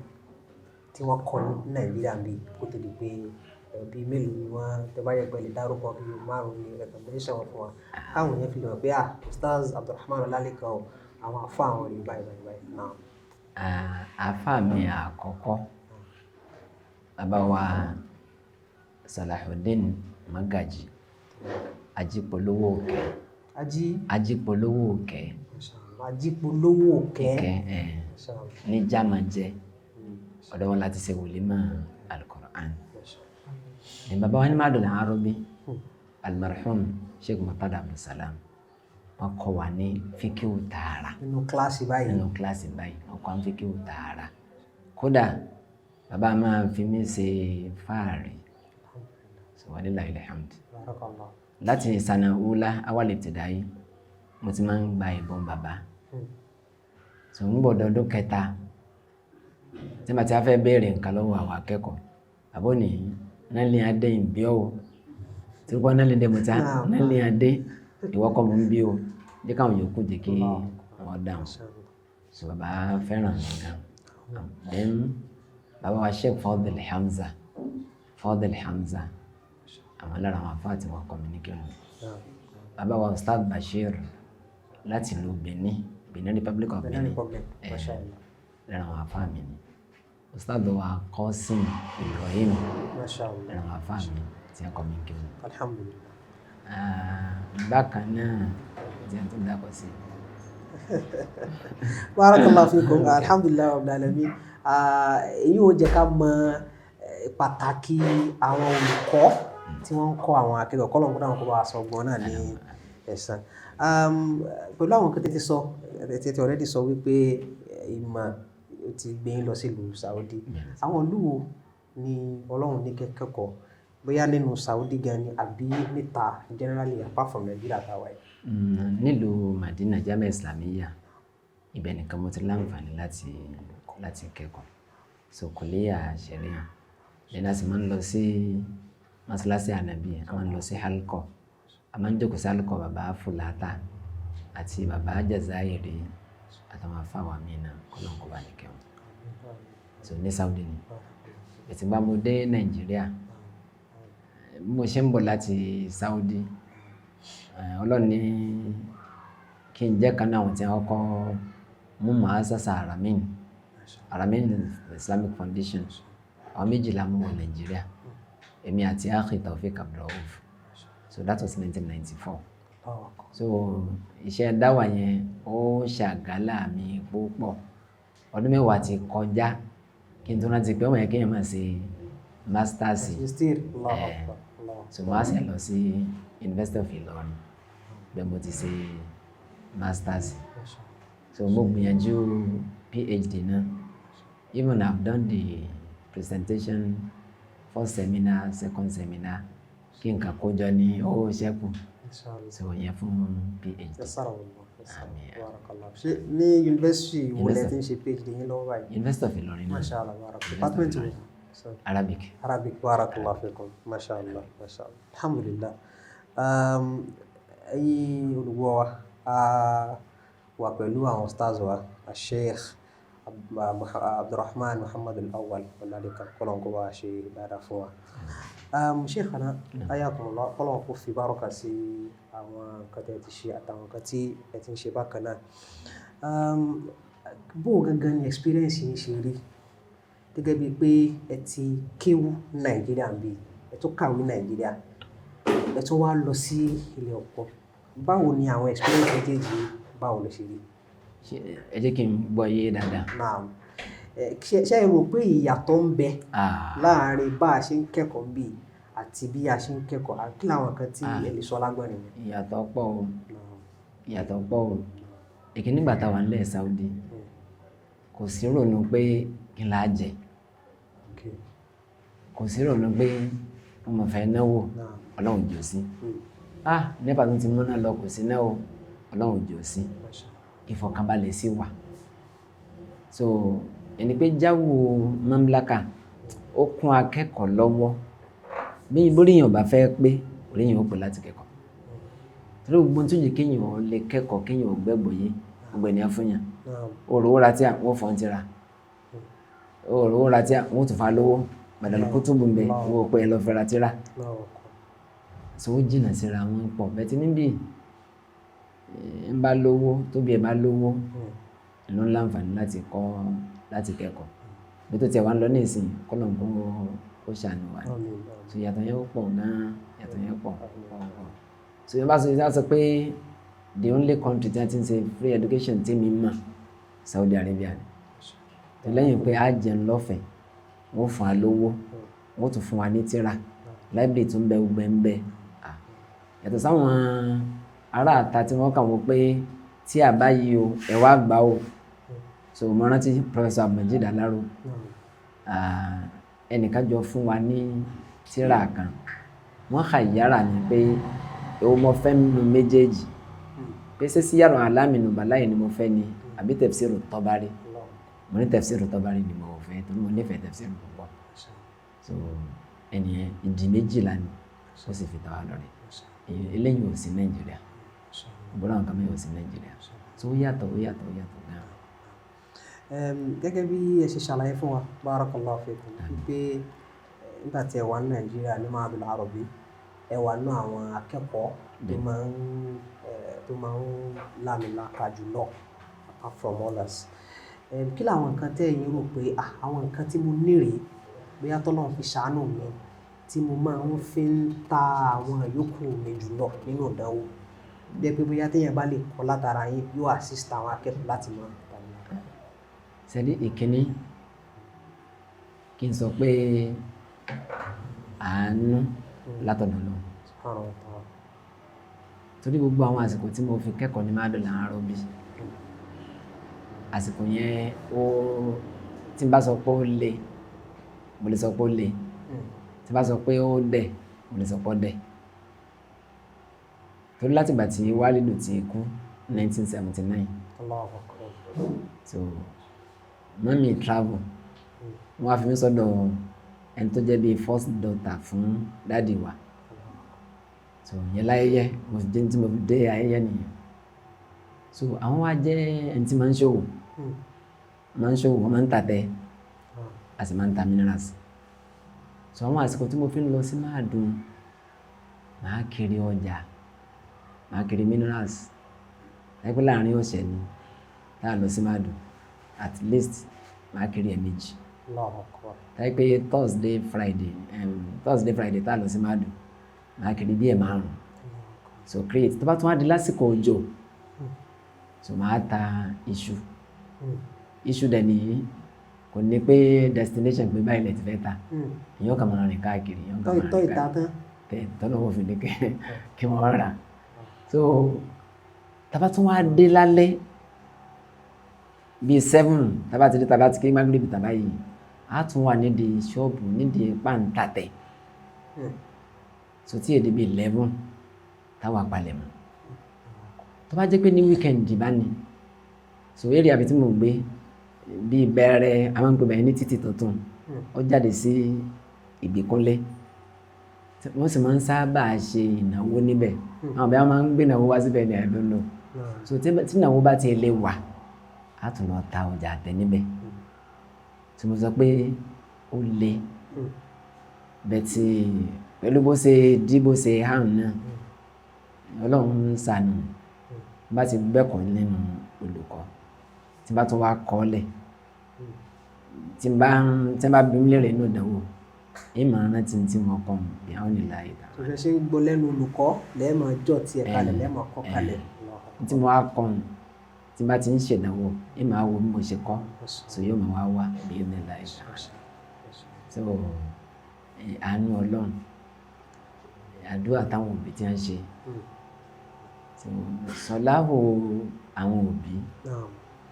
tí wọ́n kọ́ ní Nàìjíríà bí kó tó di pé bí mélòó ni wọ́n, tẹ́ bá yẹ pé lè dárúkọ bí márùn-ún ní recommendation wọn fún wa. Káwọn yẹn fi lè mọ̀ pé ah, Ustaz Abdulrahman Ọlálékan o, àwọn àfáà àwọn rí báyìí báyìí báyìí. Naam. Àfáà mi àkọ́kọ́, bàbá wa Salahuddin Magaji, Ajípolówó Òkè. Ají. Ajípolówó Òkè. Masha Allah. Ajípolówó Òkè. Òkè, Masha Allah. ní Jámàjẹ, ọ̀dọ̀ wọn láti ṣe wòlímà Al-Qur'an. Masha Allah. Ní bàbá wa ní Madul Arabi, Almarhum Sheikh Murtada Abdulsalam, wọ́n kọ́ wa ní fíkíù tààrà. Nínú kíláàsì báyìí. Nínú kíláàsì báyìí, wọ́n kọ́ wa ní fíkíù tààrà. Kódà bàbá máa fi mí ṣe fáàrí. So walillahil hamd. Barakallah. Láti sana ula awal ibtidai, mo ti máa ń gba ìbọn bàbá. So ń gbọ́dọ̀ ọdún kẹta tí màá ti fẹ́ béèrè nǹkan lọ́wọ́ àwọn akẹ́kọ̀ọ́, bàbá ò ní nálé adé ìbí ọ́ tí wọ́n nálé dé mo ta nálé adé ìwọ kọ́ mo ń bí o, jẹ́ káwọn yòókù jẹ́ kí wọ́n dáhùn. So bàbá fẹ́ràn mi gan. Then bàbá wa Sheikh Fadil Hamza, Fadil Hamza, àwọn lára àwọn àfáà tí wọ́n kọ́ mi ní kírun. Bàbá wa Ustaz Bashir láti ìlú Benin, Benin Republic of Benin Benin. Republic, masha Allah. Lára àwọn àfáà mi ni. Ustaz wa Qasim Ibrahim, Masha Allah. lára àwọn àfáà mi tí wọ́n kọ́ mi ní kírun. Alhamdulillah. Bákan náà tí a tún dákọ̀ sí. Barakallahu fikum. Alhamdulillah rabbil alamin. Èyí ò jẹ́ ká mọ pàtàkì àwọn olùkọ́ tí wọ́n ń kọ́ àwọn akẹ́kọ̀ọ́, kọ́lọ́n kó dáhùn kó bá wa sọ ọgbọ́n náà ní ẹ̀san. Pẹ̀lú àwọn nǹkan tẹ́ ti sọ, ẹ ti already sọ wípé ìmọ̀ ti gbé yín lọ sí ìlú Saudi. Àwọn ìlú wo ni Ọlọ́run ní kẹ́ kẹ́kọ̀ọ́? Bóyá nínú Saudi gan ni àbí níta generally apart from Nigeria táwa yìí. Nílùú Madina, Jami'a Islamiyya, ibẹ̀ nìkan mo ti láǹfààní láti kẹ́kọ̀ọ́. So Kuliya Sharia. Then a sì máa ń lọ sí Masalasi Anabi, a máa ń lọ sí Halqa. A máa ń jókòó sí Halqa bàbá Fulata àti bàbá Jazairi àtàwọn àfáà wa míì náà, k'Ọlọ́run kó bá ní kẹ́ wọn. So ní Saudi ni. Ìgbà tí mo dé Nàìjíríà, bí mo ṣe ń bọ̀ láti Saudi, Ọlọ́run ní kí n jẹ́ kan nínú àwọn tí wọ́n kọ́ mú Muassasa Aramin, Aramin Islamic Foundation. Àwọn méjìlá mú wọ Nàìjíríà. Èmi àti Akhi Taofik Abdulrauf. So that was 1994. So iṣẹ́ dáwà yẹn ó ṣàgálà mi púpọ̀. Ọdún mẹ́wàá ti kọjá kí n tó rántí pé ó yẹ kí èèyàn máa ṣe masters. So mo wá ṣe lọ sí University of Ilorin. Ibẹ̀ mo ti ṣe masters. So mo gbìyànjú PhD náà. Even I've done the presentation, first seminar, second seminar, kí nǹkan kó jọ ní ó ṣẹ́kù. So ìyẹn fún PhD. Àmín. Ṣé ní university wo lẹ ti ń ṣe PhD yín lọ́wọ́ báyìí? University of Ilorin náà. Masha Allah, barakallah. Department wo? Arabic. Arabic, barakallahu fikum. Masha Allah, masha Allah. Alhamdulillah. Ẹ̀yin olùgbọ́ wa, a wà pẹ̀lú àwọn stars wa, Sheikh Abdulrahman Muhammad Al-Awwal Ọlálékan, kọ́lọ́n kó bá ṣe dáadáa fún wa. Sheikhana, ayakumullah, kọ́lọ́n kó fi bárọ̀kà sí àwọn nǹkan tí ẹ ti ṣe àtàwọn nǹkan tí ẹ ti ń ṣe bákan náà. Bó gangan ni experience yín ṣe rí gẹ́gẹ́ bíi pé ẹ ti kéwú Nàìjíríà ń bí, ẹ tún kàwé Nàìjíríà. Ẹ tún wá lọ sí ilé ọkọ. Báwo ni àwọn experience méjèèjì, báwo ló ṣe rí? Ẹ jẹ́ kí n gbọ́ yé dáadáa. Naam. Ṣé ẹ rò pé ìyàtọ̀ ń bẹ láàárín bá a ṣe ń kẹ́kọ̀ọ́ bí àti bí a ṣe ń kẹ́kọ̀ọ́? Kí làwọn nǹkan tí ẹ lè sọ lágbọ́n nìyẹn? Ìyàtọ̀ pọ̀ o. Ìyàtọ̀ pọ̀ o. Ìkíní, nígbà tá a wà nílẹ̀ Saudi, kò sí rònú pé kí n là á jẹ. Kò sí rònú pé mo mọ̀ fẹ́ náwó. Ọlọ́run jò sí. Ah, NEPA tó ti múná lọ, kò sí náà o. Ọlọ́run jò sí. Ìfọ̀kànbalẹ̀ sí wà. So ẹni pé jáwó mamlaka ó kún akẹ́kọ̀ọ́ lọ́wọ́. Bí bóríyàn bá fẹ́ pé oríyàn ó pè láti kẹ́kọ̀ọ́. Torí gbogbo ohun tó yẹ kéèyàn ó lè kẹ́kọ̀ọ́, kéèyàn ó gbẹ́gbọ́ yé, gbogbo ènìyàn fún yàn. Òrówó ra tí àwọn fọ́n ti ra. Òrówó ra tí àwọn tún fa lówó. Gbàdàlù kó túbú ń bẹ, owó pé ẹ lọ fẹ́ ra tíra. So ó jìnnà síra wọn pọ̀. Bẹ́ẹ̀ tí níbí ń bá lówó, tóbi ẹ̀ bá lówó, ló ń láǹfààní láti kọ́, láti kẹ́kọ̀ọ́. Bí tó tiẹ̀ wá ń lọ ní ìsìn, kọ́lọ́n kó ṣàánú wa. So ìyàtọ̀ yẹn ó pọ̀ gan-an, ìyàtọ̀ yẹn pọ̀ pọ̀ pọ̀. So yẹn bá sọ pé the only country tí a ti ń ṣe free education tí mi mọ̀, Saudi Arabia ni. Tó lẹ́yìn pé a jẹun lọ́fẹ̀ẹ́, wọ́n fún wa lówó, wọ́n tún fún wa ní tírà, library tún bẹ, gbogbo ẹ̀ ń bẹ. Yàtọ̀ sáwọn ará àta tí wọ́n kà wọ́n pé tí a bá yí o, ẹ wá gbà o. So mo rántí Professor Abdulmajid Alaro, ẹnìkan jọ fún wa ní tírà kan. Wọ́n kà yára ni pé èwo mo fẹ́ nínú méjèèjì, pé ṣé Síyàrù Àlámì Nùbàlá yìí ni mo fẹ́ ni àbí Tafsiru Tabari. Mo ní Tafsiru Tabari ni mo fẹ́, torí mo nífẹ̀ẹ́ tafsiru púpọ̀. So ẹnìyẹn ìdí méjìlá ni ó sì fi ta wá lọ́rẹ. Eléyìí ò sí Nàìjíríà, ìbúra nǹkan mẹ́rin ò sí Nàìjíríà. So ó yàtọ̀, ó yàtọ̀, ó yàtọ̀ gan. Gẹ́gẹ́ bí ẹ ṣe ṣàlàyé fún wa, barakallahu fikum, wípé nígbà tí ẹ wà ní Nàìjíríà ní Ma'hadul Arabi, ẹ wà nínú àwọn akẹ́kọ̀ọ́ tó máa ń lámìlaka jùlọ apart from others. Kí làwọn nǹkan tẹ́ ẹ̀yin rò pé àwọn nǹkan tí mo ní rèé, bóyá t'Ọlọ́run fi ṣàánú mi, tí mo máa ń fi ń ta àwọn ìyókù mi jùlọ nínú ìdánwò? Bí ẹ pé bóyá tí èèyàn bá lè kọ́ látara yín, yóò assist àwọn akẹ́kọ̀ọ́ láti mọ̀. Sẹ́rí, ìkíní, kí n sọ pé àánú látọ̀dọ̀ Ọlọ́run. Subhanahu wa ta'ala. Torí gbogbo àwọn àsìkò tí mo fi kẹ́kọ̀ọ́ ní Ma'hadul Arabi, àsìkò yẹn ó, tí n bá sọ pé ó le, mo lè sọ pé ó le. Tí n bá sọ pé ó dẹ̀, mo lè sọ pé ó dẹ̀. Torí láti ìgbà tí Wálídù ti kú 1979. Allahu Akbar. So mummy travel, wọ́n wá fi mí sọ́dọ̀ ẹni tó jẹ́ bíi first daughter fún daddy wa. So ìyẹn láyẹyẹ mo fi dé, tí mo fi dé ayẹyẹ nìyẹn. So àwọn wá jẹ́ ẹni tí máa ń ṣòwò, máa ń ṣòwò, wọ́n máa ń tàtẹ́, a sì máa ń ta minerals. So àwọn àsìkò tí mo fi ń lọ sí Máàdùn, màá kiri ọjà, màá kiri minerals. Láìpẹ́ láàrin ọ̀sẹ̀ ni tá a lọ sí Máàdùn, at least màá kiri ẹ̀ẹ̀mejì. Allahu Akbar. Láìpẹ́ Thursday, Friday, Thursday, Friday tá a lọ sí Máàdùn, màá kiri bí ẹ̀ márùn. So create tó bá tún wá di lásìkò òjò, so màá ta iṣu. Iṣu dẹ̀ nìyí, kò ní pé destination pé báyìí lẹ ti fẹ́ ta. Èèyàn kàn máa rìn káàkiri, èèyàn kàn máa tọ́ rìn ìta káàkiri. tán. Tẹ tọ́lọ́wọ́ fi ní kí wọ́n rà. So tá bá tún wá dé lálẹ́ bíi 7, tá bá ti dé, tá bá ti kí magrib tàbá yìí, á tún wà nídìí ṣọ́ọ̀bù, nídìí pàǹtàtẹ̀. So tí èdè bíi 11 táwa palẹ̀ mọ́. Tó bá jẹ́ pé ní weekend bá ní, so area àbí tí mò ń gbé bíi bẹ̀rẹ̀, a máa ń pè bẹ́ẹ̀ ní títì tuntun, ó jáde sí Ìgbìkúnlé, wọ́n sì máa ń sábà ṣe ìnáwó níbẹ̀. Àwọn ọ̀bẹ máa ń gbé ìnáwó wá síbẹ̀ ní, I don't know. So tí ìnáwó bá ti lè wà, á tún lọ ta ọjà àtẹ níbẹ̀. Tí mo sọ pé ó le bẹ́ẹ̀ tí pẹ̀lú bó ṣe dí, bó ṣe hàn náà, Ọlọ́run ń ṣàánú. Bá ti gbẹ́kọ̀ọ́ nínú olùkọ́, tí bá tún wá kọ́ lẹ̀, tí n bá bí mi léèrè nínú ìdánwò. Ìmọ̀ rántí tí mo kọ́ bí àwọn nílá ìta. Tó fẹ́ ṣe ń gbọ́ lẹ́nu olùkọ́ lẹ́ẹ̀mọ̀ jọ tiẹ̀ kalẹ̀ lẹ́ẹ̀mọ̀ kọ́ kalẹ̀. Tí mo wá kọ́ tí bá ti ń ṣèdánwò ìmọ̀ àwọ̀ bí mo ṣe kọ́ so yóò máa wá wá bí ó nílá ìta. So àánú Ọlọ́run, àdúrà táwọn òbí ti ń ṣe. So sọláhù àwọn òbí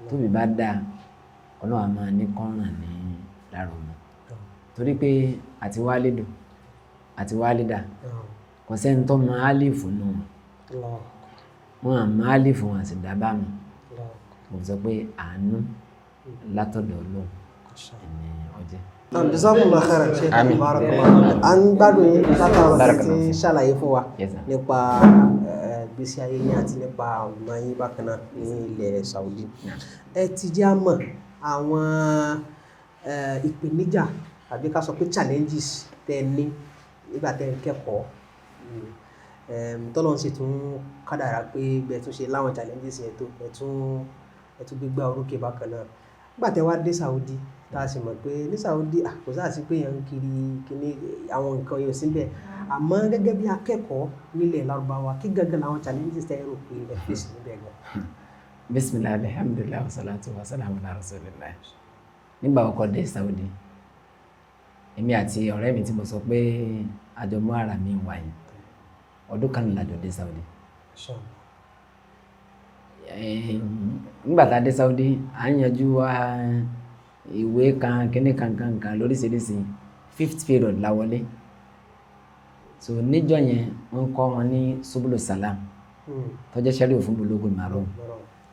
tóbi bá dáa Ọlọ́run á máa ní kọ́ràn ní lára ọmọ. Torí pé àti wálídù àti wálídà kò sẹ́ni tó mọ álífù nù wọn. Wọn à mọ álífù wọn àti dábàá mọ́. Mo sọ pé àánú látọ̀dọ̀ Ọlọ́run ẹni ọjẹ́. Jazakumullahu khairan Sheikh. Barakallahu. À ń gbádùn yín látàwọn tí ń ṣàlàyé fún wa nípa ìgbésí ayé yín àti nípa ọ̀nà yín bákan náà ní ilẹ̀ Saudi. Ẹ ti jẹ́ á mọ̀ àwọn ìpèníjà àbí ká sọ pé challenges tẹ́ ẹ ní nígbà tẹ́ ẹ ń kẹ́kọ̀ọ́. Tọ́lọ́run sì tún kádàrá pé bẹ́ẹ̀ tún ṣe láwọn challenges yẹn tó ẹ tún gbégbá orókè bákan náà. Nígbà tẹ́ wá dé Saudi, tá a sì mọ̀ pé ní Saudi kò sáà sí pé èèyàn ń kiri kíní àwọn nǹkan yóò síbẹ̀. Àmọ́ gẹ́gẹ́ bí akẹ́kọ̀ọ́ nílẹ̀ Lárúbáwá, kí gangan làwọn challenges tẹ́ ẹ rò pé ẹ face níbẹ̀ gan? Bismillah, alhamdulillah, wa salatu wa salam ala rasulillah. Nígbà ọkọ̀ dé Saudi, èmi àti ọ̀rẹ́ mi tí mo sọ pé àjọ mú ara mi wá yìí, ọdún kan lájọ dé Saudi. Nígbà tá a dé Saudi, à ń yanjú wa ìwé kan kíní kan kan kan lóríṣiríṣi. 5th period la wọlé. So níjọ́ yẹn wọ́n kọ́ wọn ní Subulu Salam tó jẹ́ sẹ́rí òfin Bulugul Maram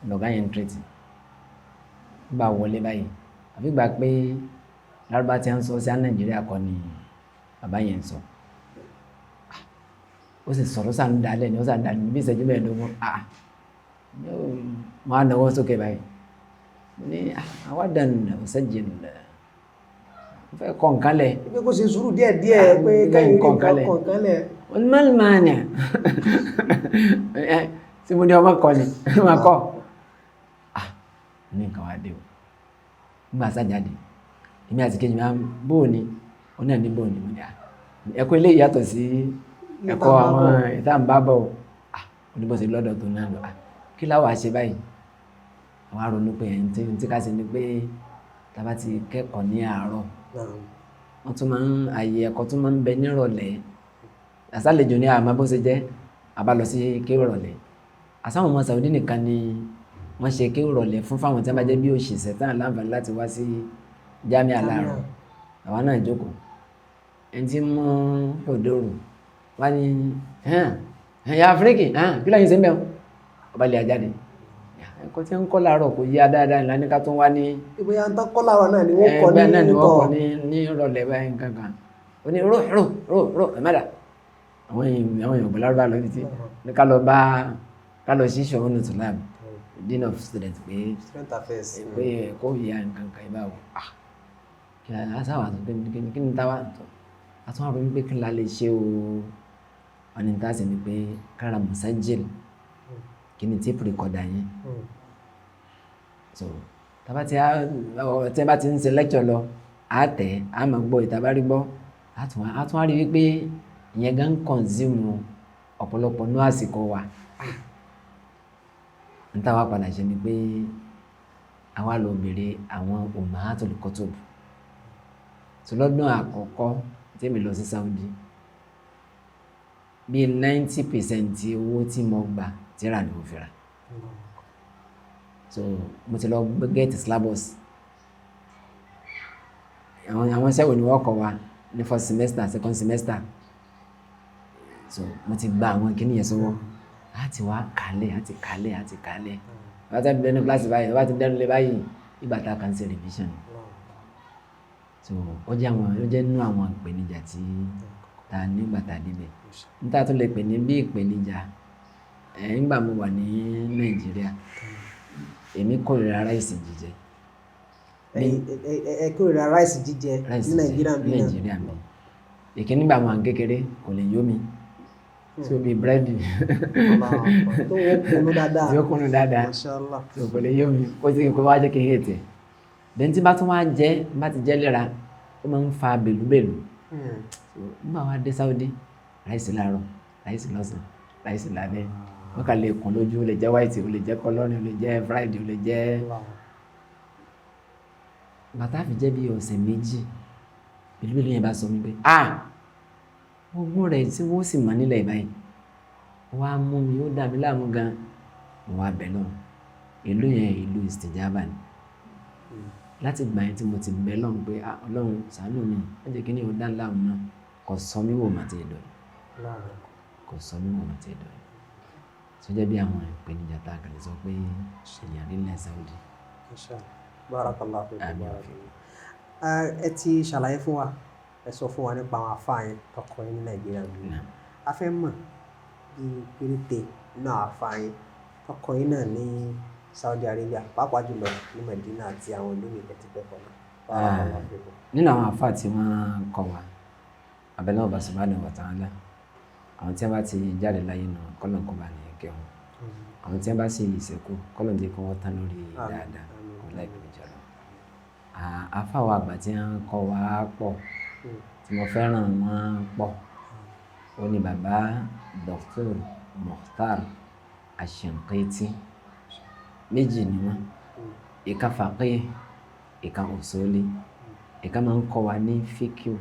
lọ́gá yẹn ń tírètì. Nígbà wọlé báyìí, àfi gbà pé Lárúbá tí a ń sọ sí Nàìjíríà kọ́ ni bàbá yẹn ń sọ. Ó sì sọ̀rọ̀ sáà ń dalẹ̀ ni ó sáà ń dalẹ̀ bí ìṣẹ́jú mẹ́ẹ̀ẹ́dógún. Mo á nawọ́ sókè báyìí. Mo ní àwàdàn ọ̀sẹ̀jìn mo fẹ́ kọ́ nǹkan lẹ̀. Pé kó ṣe sùúrù díẹ̀ díẹ̀ pé kẹ́yìn kọ́ nǹkan lẹ̀. Olùmọ̀lùmọ̀ọ́nì tí mo ní ọmọ kọ ni ọmọ kọ. Ní nǹkan wá dé o. Nígbà sájáde, èmi àti kejì máa ń bóòní, ó náà ní bóòní mo ní à. Ẹ̀kọ́ ilé ìyàtọ̀ sí ẹ̀kọ́ àwọn ìta ń bá bọ̀ o. Oníbọ̀sí lọ́dọ̀ tó náà lọ. Kí láwa ṣe báyìí? Àwọn á ronú pé ẹni tí ká ṣe ni pé tá a bá ti kẹ́kọ̀ọ́ ní àárọ̀, wọ́n tún máa ń àyè ẹ̀kọ́ tún máa ń bẹ nírọ̀lẹ́. Àsálejò ní àmọ́ bó ṣe jẹ́, a bá lọ sí kéwú ìrọ̀lẹ́. Àsáwọn ọmọ Saudi nìkan ni wọ́n ṣe kéwú ìrọ̀lẹ́ fún fáwọn tí wọ́n bá jẹ́ bí òṣìṣẹ́ tán láǹfààní láti wá sí jámíà láàárọ̀. Àwa náà jókòó. Ẹni tí mú òdòrò wá ní ẹ̀yà Áfíríkì kí lẹ́yìn ṣe ń bẹ̀ wọ́n? Ọba lè ajáde. Ẹ̀kọ́ tí ń kọ́ láàárọ̀ kò yá dáadáa ìlànà ká tó wá ní. Ìbóyá ń tán kọ́ láàárọ̀ náà ni wọ́n kọ́ ní Ẹgbẹ́ náà ni wọ́n kọ́ ní ìrọ̀lẹ́ báyìí nǹkan kan. Ó ní ró ró ró ró ẹ̀mẹ́dà. Àwọn èèyàn gbọ́ Lárúbá lọ títí. Ní ká lọ bá ká lọ sí ṣòwò nù tùláb Dean of Students pé Student affairs. Pé ẹ̀kọ́ ìyá nǹkan kan ìbáwò. Kí a sáwà tó kí ni táwa tó. A tún wá ronú pé kí la lè ṣe o. Wọ́n ní tá a sì ní pé kára musajil kí ni tape recorder yẹn. So tábà tí a bá ti ń ṣe lecture lọ, a tẹ̀, a máa gbọ́ ìta bá rí gbọ́, a tún wá rí wípé ìyẹn gan consume ọ̀pọ̀lọpọ̀ ní àsìkò wa. N táwa padà ṣe ni pé àwa lọ bèrè àwọn Ummahatul Kutub. So lọ́dún àkọ́kọ́ tí èmi lọ sí Saudi, bí 90% owó tí mo gbà tírà ni mo fi rà. So mo ti lọ get syllabus. Àwọn iṣẹ́ wo ni wọ́n kọ́ wa ní first semester, second semester. So mo ti gba àwọn kíní yẹn sọ́wọ́. A ti wá kálẹ̀, a ti kálẹ̀, a ti kálẹ̀. Bá ti dẹnu kíláàsì báyìí, bá ti dẹnu lé báyìí, ìgbà tá a kàn ṣe revision. So ó jẹ́ àwọn, ó jẹ́ nínú àwọn ìpèníjà tí ta nígbà tá a débẹ̀. N ta tún lè pè ní bí ìpèníjà, nígbà mo wà ní Nàìjíríà, èmi kórìíra ráìsì jíjẹ. Ẹ kórìíra ráìsì jíjẹ ní Nàìjíríà bí náà. Nàìjíríà mi. Ìkíní nígbà mo wà ní kékeré kò lè yó mi. Tí o bí búrẹ́dì. Tó wọ́n kunu dáadáa. Tí ó kunu dáadáa. Mashallah. Tí o kò lè yó mi, kó sì kó wá jẹ́ kí n hate ẹ̀. Bẹ́ẹ̀ tí bá tún wá jẹ́, bá ti jẹ́ léra, ó máa ń fa bèlúbèlú. So nígbà wa dé Saudi, ráìsì láàárọ̀, ráìsì lọ́sàn, ráìsì lálẹ́, wọ́n kà lè kún lójú, ó lè jẹ́ white, ó lè jẹ́ kọlọ́rin, ó lè jẹ́ fried, ó lè jẹ́. Bàtà fi jẹ́ bí ọ̀sẹ̀ 2, bìlúbìlú yẹn bá sọ mí pé ah, ogún rẹ̀ tí wọ́n sì mọ̀ nílẹ̀ báyìí wá mú mi, ó dà mí láàmú gan. Mo wá bẹ̀ lọ́hùn, ìlú yẹn ìlú ìsìtìjábà ni. Láti ìgbà yẹn tí mo ti bẹ̀ lọ́hùn pé ah, Ọlọ́run ṣàánú mi, má jẹ́ kí ni ó dá láàmú náà, kò sọ mí wò mà tí ì dọ̀, kò sọ mí wò mà tí ì dọ̀. Tó jẹ́ bí àwọn ìpèníjà tá a kàn lè sọ pé èèyàn rí nílẹ̀ Saudi. Barakallahu fikum. Ẹ ti ṣàlàyé fún wa, ẹ sọ fún wa nípa àwọn àfáà yẹn tọkọ yín ní Nàìjíríà. A fẹ́ mọ̀ bí péréte náà àfáà yẹn tọkọ yín náà ní Saudi Arabia, pàápàá jùlọ ní Medina àti àwọn ìlú mi tẹ́tí pẹ́ kọ́ náà. Nínú àwọn àfáà tí wọ́n kọ́ wa, abẹ́lẹ́ ọba subhanahu wa ta'ala, àwọn tí wọ́n bá ti jáde láyé náà kọ́lọ̀ kọ́ bá ní kẹ́ wọn, àwọn tí wọ́n bá sì ṣẹ́kù kọ́lọ̀ jẹ́ kí wọ́n tán lórí dáadáa kó láì pè jọ lọ. Àfáà wa àgbà tí wọ́n kọ́ wa pọ̀, tí mo fẹ́ràn wọn pọ̀, ó ní bàbá Dr. Mukhtar Ashinqiti. Méjì ni wọ́n, ìka faqih, ìka usuli. Ìka máa ń kọ́ wa ní fíkíù,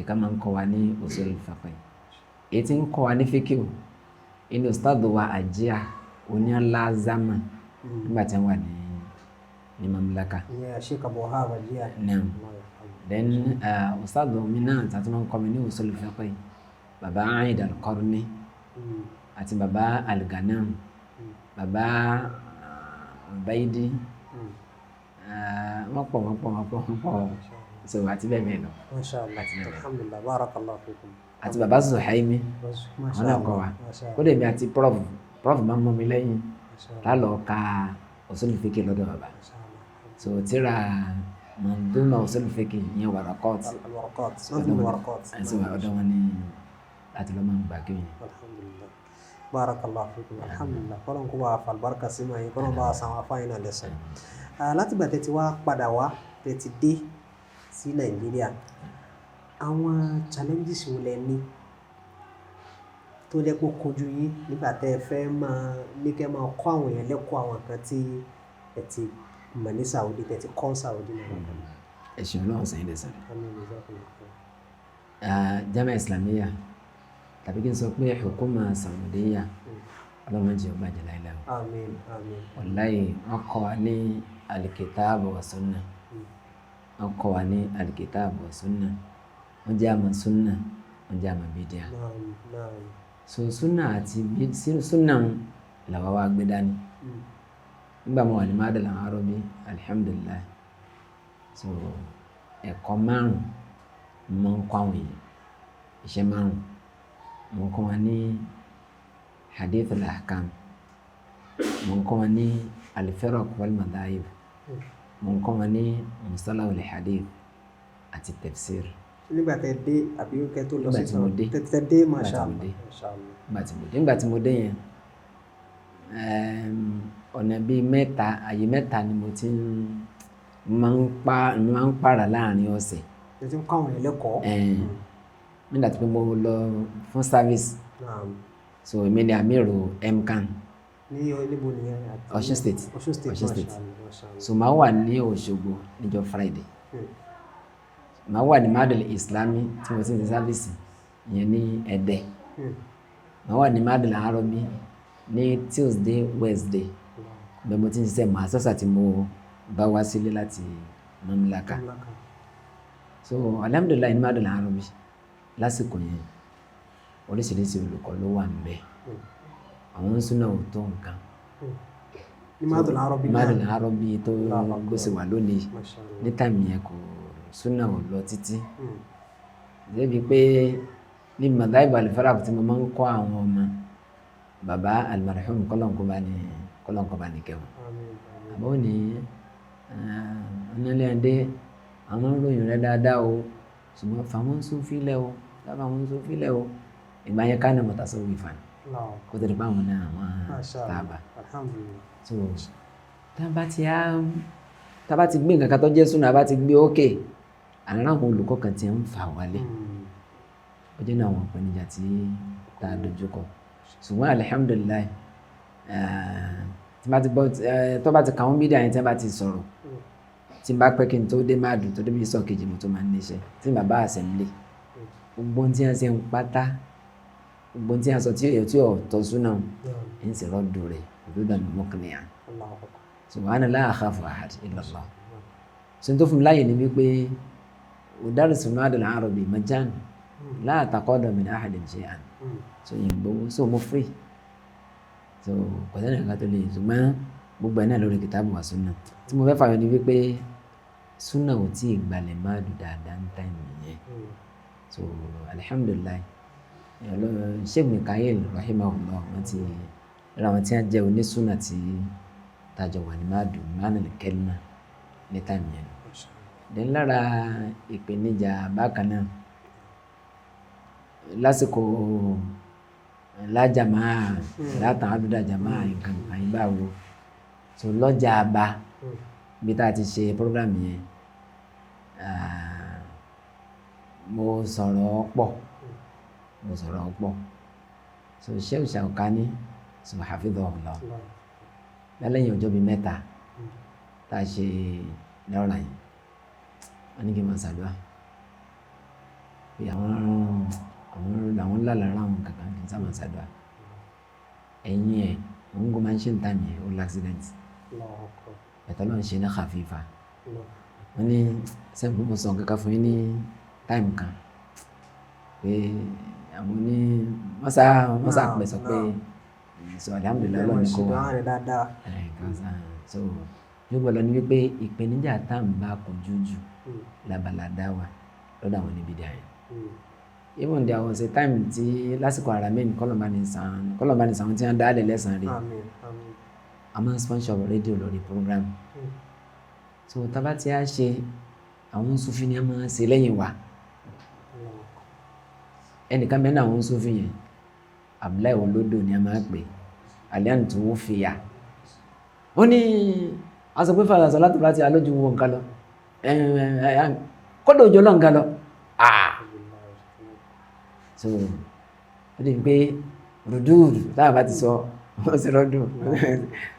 ìka máa ń kọ́ wa ní usul faqih. Èyí tí ń kọ́ wa ní fíkíù inú ustad wa Àjíà onílàzámà nígbà tí wọ́n wà ní mamlaka. Ìyẹn Sheikh Abu Wahab Àjíà. Naam. Then ustad mi náà tàbí máa ń kọ́ mi ní usul fiqh, bàbá Aid Al-Qarni àti bàbá Al-Ghanam, bàbá Ubaidi, wọ́n pọ̀ so àti bẹ́ẹ̀ bẹ́ẹ̀ lọ. Masha Allah, alhamdulillah, barakallahu fikum. Àti bàbá Zuhaimi, àwọn náà kọ́ wa. Kódà èmi àti prof máa ń mú mi lẹ́yìn tá lọ ka usul fiqh lọ́dọ̀ bàbá. So tíra manduma usul fiqh yẹn Waraqat. Ọ̀dọ̀ wọn ni láti lọ́ máa ń gbà kéwìn. Alhamdulillah, barakallahu fikum, alhamdulillah. Kọ́lọ́n kó bá a fa àlùbáríkà sí máa yín, kọ́lọ́n bá a san àwọn afáyín náà lẹ́san. Látìgbà tẹ́ ti wá padà wá, tẹ́ ti dé sí Nàìjíríà, àwọn challenges wo lẹ ní tó jẹ́ pé ó kojú yín nígbà tẹ́ ẹ fẹ́ máa ní kẹ́ máa kọ́ àwọn èèyàn lẹ́kọ̀ọ́ àwọn nǹkan tí ẹ ti mọ̀ ní Saudi, tẹ́ ti kọ́ Saudi náà? Ẹ ṣeun, Ọlọ́run sẹ́yìn lẹ́san. Jami'a Islamiyya tàbí kí n sọ pé hukuma Saudiya, Ọlọ́run jẹ́ ọba jẹ́ láìláì. Àmín, àmín. Wàláyé wọ́n kọ́ wa ní al-kitab wa sunnah, wọ́n kọ́ wa ní al-kitab wa sunnah, wọ́n jẹ́ àmà sunnah, wọ́n jẹ́ àmà bídíà. So sunnah àti sunnah làwa wá gbé dání. Nígbà mo wà ní Madal Arabi, alhamdulillah, so ẹ̀kọ́ márùn-ún mo ń kọ́ àwọn èèyàn, iṣẹ́ márùn-ún mo ń kọ́ wọn ní hadith al-ahkam, mo ń kọ́ wọn ní al-firaq wal-madhahib, mo ń kọ́ wọn ní mustalah al-hadith àti tafsir. Nígbà tẹ́ dé àbí kẹ́ tó lọ sí Saudi? Tẹ́ dé, masha Allah. Nígbà tí mo dé yẹn, ọ̀nà bíi mẹ́ta, àyè mẹ́ta ni mo ti máa ń pààrà láàrin ọ̀sẹ̀. Ẹ ti ń kọ́ àwọn èèyàn lẹ́kọ̀ọ́. Nígbà tí mo lọ fún service, so èmi ni amiru MCAN. Ní níbo nìyẹn? Ọ̀ṣun State. Ọ̀ṣun State, Ọ̀ṣun State. So màá wà ní Òṣogbo níjọ́ Friday. Màá wà ní Madal Islami tí mo ti ń ṣe service ìyẹn ní Ẹdẹ. Màá wà ní Madal Arabi ní Tuesday, Wednesday. Bẹ́ẹ̀ mo ti ń ṣiṣẹ́ màá sọ́sà tí mo bá wá sílé láti Mamlaka. So alhamdulillah ní Madal Arabi lásìkò yẹn oríṣiríṣi olùkọ́ ló wà níbẹ̀. Àwọn súnà ò tó nǹkan. Ní Madal Arabi náà. Madal Arabi tó bó ṣe wà lónìí ní táìmù yẹn kò súnà ò lọ títí. Débi pé ní madhahib al-firaq tí mo máa ń kọ́ àwọn ọmọ bàbá al-marhum kọ́lọ́nkọ́ bá ní kẹwọn. Àbọ̀ ní onílé-ẹ̀dẹ́ àwọn ń ròyìn rẹ̀ dáadáa o, ṣùgbọ́n fàwọn Sufi lẹ̀ o, fàwọn Sufi lẹ̀ o. Ìgbà yẹn ká ní mutasawwifan kó tó di pa àwọn náà wọ́n tábà. So tá a bá ti gbé nǹkan kan tó jẹ́ súnà, a bá ti gbé ókè, Àárín àwọn olùkọ́ kan ti ń fà wálé. Ó jẹ́ náà àwọn ìpèníjà tí tá a dojú kọ. Ṣùgbọ́n alhamdulillahi, tí bá ti gbọ́, tó bá ti kà wọ́n mídíà yẹn tí wọ́n bá ti sọ̀rọ̀, tí n bá pẹ́ kí n tó dé máa dùn tó débi sọ kejì mo tó máa ń níṣẹ́ tí bàbá assembly. Gbogbo ohun tí wọ́n ṣe ń pátá, gbogbo ohun tí wọ́n sọ tí ò tí ò tọ́ súná, ń sì rọ́ọ̀dù rẹ̀ òdòdó mọ́kànlá. Subhana la akhafu ahad illa Allah. So n tó fún mi láàyè ni wípé udarisu al-ma'had al-arabi majjan la ataqada min ahadin shay'an. So yìí gbowó, so mo free. So kò sẹ́ni kankan tó lè, ṣùgbọ́n gbogbo ẹ̀ náà lórí kìtàbù wa súnà. Tí mo fẹ́ fààyàn ni wípé súnà ò tí ì gbalẹ̀ máa dùn dáadáa ń táìmù yẹn. So alhamdulillahi, Sheikh Mikael rahimahullah, wọ́n ti ra àwọn tí wọ́n jẹ́ onísúnà tí tájọ wà ní máàdù mánà kẹ́límà ní táìmù yẹn. Then lára ìpèníjà bákan náà lásìkò lájàmá látàn àdúrà jàmá nǹkan kan ìgbà wo, so lọ́jà àbá bí tá a ti ṣe program yẹn, mo sọ̀rọ̀ pọ̀, mo sọ̀rọ̀ pọ̀. So Sheikh Shawkani, so hafidhahullah, lẹ́yìn ọjọ́ bíi mẹ́ta tá a ṣe lọ́ra yẹn, wọ́n ní kí n máa ṣàdúrà pé àwọn àwọn lálàá àwọn kankan kí n sá máa ṣàdúrà. Ẹ̀yìn ẹ̀ òun kò máa ń ṣe ń tà mí ó l'accident. Ẹ̀tọ́ ló ń ṣe ní khafifa. Wọ́n ní sẹ́yìn mo sọ nǹkan kan fún yín ní táìmù kan pé àwọn ní wọ́n sá pẹ̀ sọ pé so alhamdulillah Ọlọ́run ní kó wá. So yóò gbọ́dọ̀ ní wípé ìpèníjà tá à ń bá kojú jù lábala dá wa lọ́dọ̀ àwọn níbi díà yẹn. Even there was a time tí lásìkò ara mi kọ́lọ̀mbá ní sàn tí wọ́n dá lẹ̀ lẹ́sàn-án rí. A máa ń sponsor rédíò lórí program. So tábà tí a ṣe àwọn Sufi ni a máa ń ṣe lẹ́yìn wa. Ẹnìkan mẹ́rin àwọn Sufi yẹn, Abdullahi Olodo ni a máa ń pè, Alian tó fi yà. Ó ní a sọ pé fàlà sọ láti bá ti alójú wo nǹkan lọ. Kọ́dọ̀ òjò lọ nǹkan lọ. So ó di pé rùdúùdù táwọn bá ti sọ wọ́n sì rọ́dùn.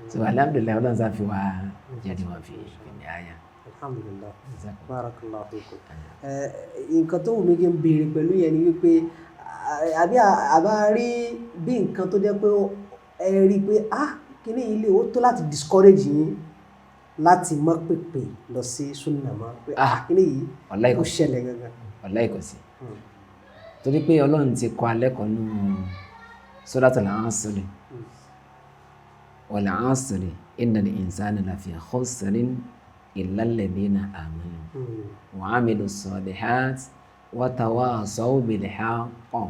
So alhamdulilayi Ọlọ́run sá fi wá jẹ́rìí wọn fi ní àyà. Alhamdulillah, barakallahu fikum. Nǹkan tó wù mí kí n béèrè pẹ̀lú yẹn ni wípé àbí àbá rí bí nǹkan tó jẹ́ pé ẹ rí i pé kíní ilé ó tó láti discourage yín láti má pèpè lọ sí súnà mọ́ pé kíní yìí ó ṣẹlẹ̀ gangan. Wallahi kò sí. Torí pé Ọlọ́run ti kọ́ alẹ́ kan nù Suratul Asr. Wal asri innal insana lafi khusrin illa alladhina amanu wa amilu salihat wa tawasaw bil haqqi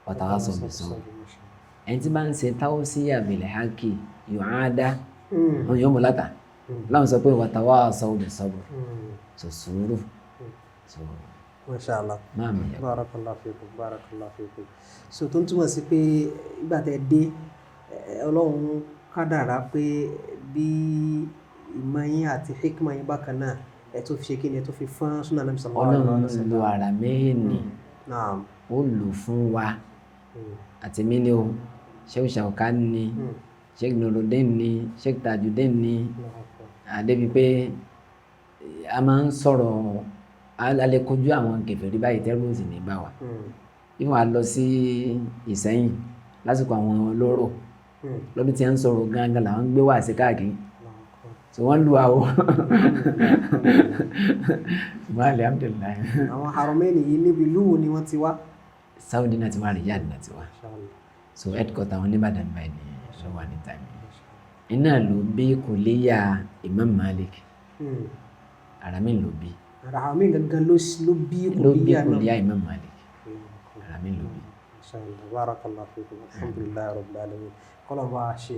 wa tawasaw bis sabr. Ẹni tí bá ń ṣe tawsiya bil haqqi yu'ada, òun yóò mú látà. Láwọn sọ pé wa tawasaw bis sabr. So sùúrù. So Masha Allah. Barakallahu fikum, barakallahu fikum. So tó ń túmọ̀ sí pé ìgbà tẹ́ dé, Ọlọ́run kádàrá pé bí ìmọ̀ yín àti hikma yín bákan náà ẹ tó fi ṣe kí ni ẹ tó fi fọ́n súnà Ànábì sallallahu alaihi wasallam. Ọlọ́run lo ara mẹ́ẹ̀ẹ́nì, ó lò fún wa àti mí ni o, Sheikh Shawkani ni, Sheikh Nuruddin ni, Sheikh Tajuddin ni, àdébi pé a máa ń sọ̀rọ̀ a lè kojú àwọn kèfèrí báyìí tẹ́rù sì ní bá wa. Ìwọ̀n a lọ sí Ìsẹ́yìn lásìkò àwọn olóró lọ́dún tí a ń sọ̀rọ̀ gangan làwọn ń gbé wá sí káàkiri. So wọ́n lu àwọ̀. Ṣùgbọ́n alhamdulillah. Àwọn Haramaini yìí níbi ìlú wo ni wọ́n ti wá? Saudi náà ti wá, Riyadh náà ti wá. So headquarter wọn ní Ìbàdàn báyìí ni ló wà ní time. Iná ló bí kòléyà Imam Malik. Haramain ló bí. Haramain gangan ló bí kòléyà Imam Malik. Haramain ló bí. Barakallahu fikum, alhamdulillahi rabbil alamin. Kọ́lọ̀ bá ṣe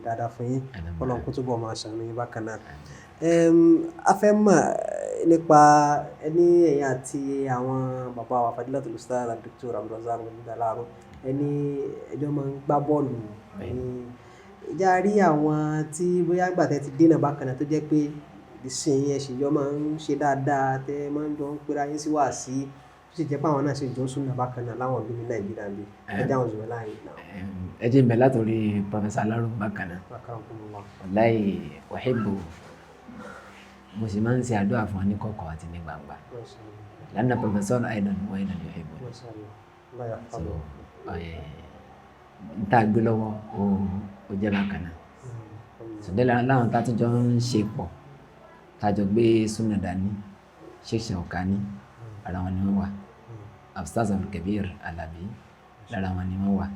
dáadáa fún yín, kọ́lọ̀ kó túbọ̀ máa ṣàánú yín bákan náà. A fẹ́ mọ̀ nípa ẹni ẹ̀yin àti àwọn bàbá wa Fadilatul Ustaz Dr. Abdulrazak Alaro, ẹni ẹjọ́ máa ń gbá bọ́ọ̀lù. Ìjà rí àwọn tí bóyá ìgbà tẹ́ ti dènà bákan náà tó jẹ́ pé Ìsìn ẹ sì jọ máa ń ṣe dáadáa, tẹ́ ẹ máa ń jọ ń pera yín sí wàásí, tó sì jẹ́ pé àwọn náà sì jọ ń súnà bákan náà láwọn ìlú ní Nàìjíríà bí ẹ jẹ́ àwọn zùmọ̀ láàyè náà. Ẹ jẹ́ n bẹ̀ látòrí Professor Alaro bákan náà. Akramakumullah. Wallahi uhibbu, mo sì máa ń ṣe àdúrà fún wa ní kọ̀kọ̀ àti ní gbangba. Masha Allah. Lanna Professor aidan wa aidan yuhibbu. Masha Allah. Allah So yahfazuhu. n tá a gbé lọ́wọ́ ó jẹ́ bákan náà. Sọdẹ́lá láwọn tá a tún jọ ń ṣe pọ̀, tá a jọ gbé súnà dání, Sheikh Shawkani, ara wọn ni wọ́n wà. Ustaz Abdulkabir Alabi, lára wọn ni wọ́n wà.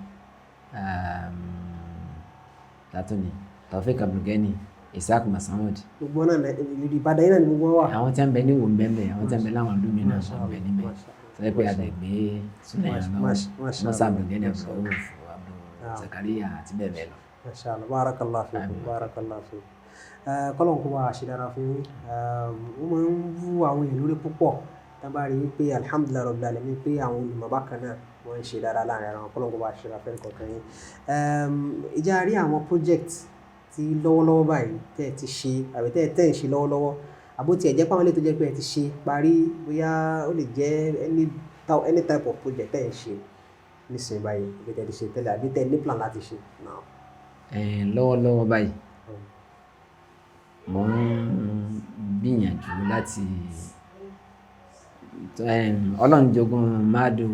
Tátúni Taofik Abdulgani, Isaac Masoud. Gbogbo náà ìlú Ìbàdàn yìí náà ni gbogbo wọn wà. Àwọn tí wọ́n bẹ ní wò ń bẹ́ẹ̀ bẹ́ẹ̀, àwọn tí wọ́n bẹ láwọn ìlú mi náà wọ́n bẹ níbẹ̀. Masha Allah. Sọ pé a lè gbé súnà yẹn lọ́wọ́. Masha Musa Allah. Abdulgani, Abdulrauf, Abdul Zakaria àti bẹ́ẹ̀ bẹ́ẹ̀ lọ. Masha Allah. Barakallahu fikum. Barakallahu fikum. Kọ́lọ́n kó bá a ṣe dára fún yín. Ó máa ń wú àwọn èèyàn lórí púpọ̀ tá a bá rí i pé alhamdulillahi rabbil alamin pé àwọn olùmọ̀ bákan náà wọ́n ń ṣe dára láàrin ara wọn. Kọ́lọ́n kó bá a ṣe dára fẹ́ẹ́ kọ̀ọ̀kan yín. Ìjà rí àwọn project tí lọ́wọ́lọ́wọ́ báyìí tẹ́ ẹ ti ṣe àbí tẹ́ ẹ tẹ́ ẹ ń ṣe lọ́wọ́lọ́wọ́, àbó tiẹ̀ jẹ́ pé àwọn ilé tó jẹ́ pé ẹ ti ṣe parí, bóyá ó lè jẹ́ any type of project tẹ́ ẹ ń ṣe nísìnyí báyìí, àbí tẹ́ ẹ ti ṣe tẹ́lẹ̀, àbí tẹ́ ẹ ní plan láti ṣe now. Lọ́wọ́lọ́wọ́ báyìí mo ń gbìyànjú láti Ọlọ́run jogún Madu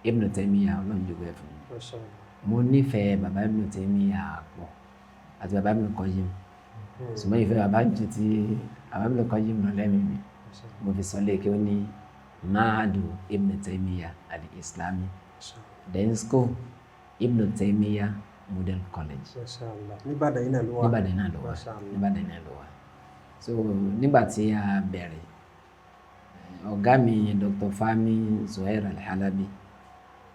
Ibn Taymiyyah, Ọlọ́run jogún ẹ̀ fún mi. Masha Allah. Mo nífẹ̀ẹ́ bàbá Ibn Taymiyyah pọ̀ àti bàbá Ibn Qayyim, ṣùgbọ́n ìfẹ́ bàbá ju ti bàbá Ibn Qayyim lọ lẹ́mìí mi. Masha Allah. Mo fi sọ léèké ó ní Madu Ibn Taymiyyah al-Islami, Masha Allah. then school Ibn Taymiyyah Model College. Masha Allah. Níbàdàn yìí náà ló wà. Níbàdàn náà ló wà. Masha Allah. Níbàdàn náà ló wà. So nígbà tí a bẹ̀rẹ̀, ọ̀gá mi Dr. Fahmi Zuhair Al-Halabi,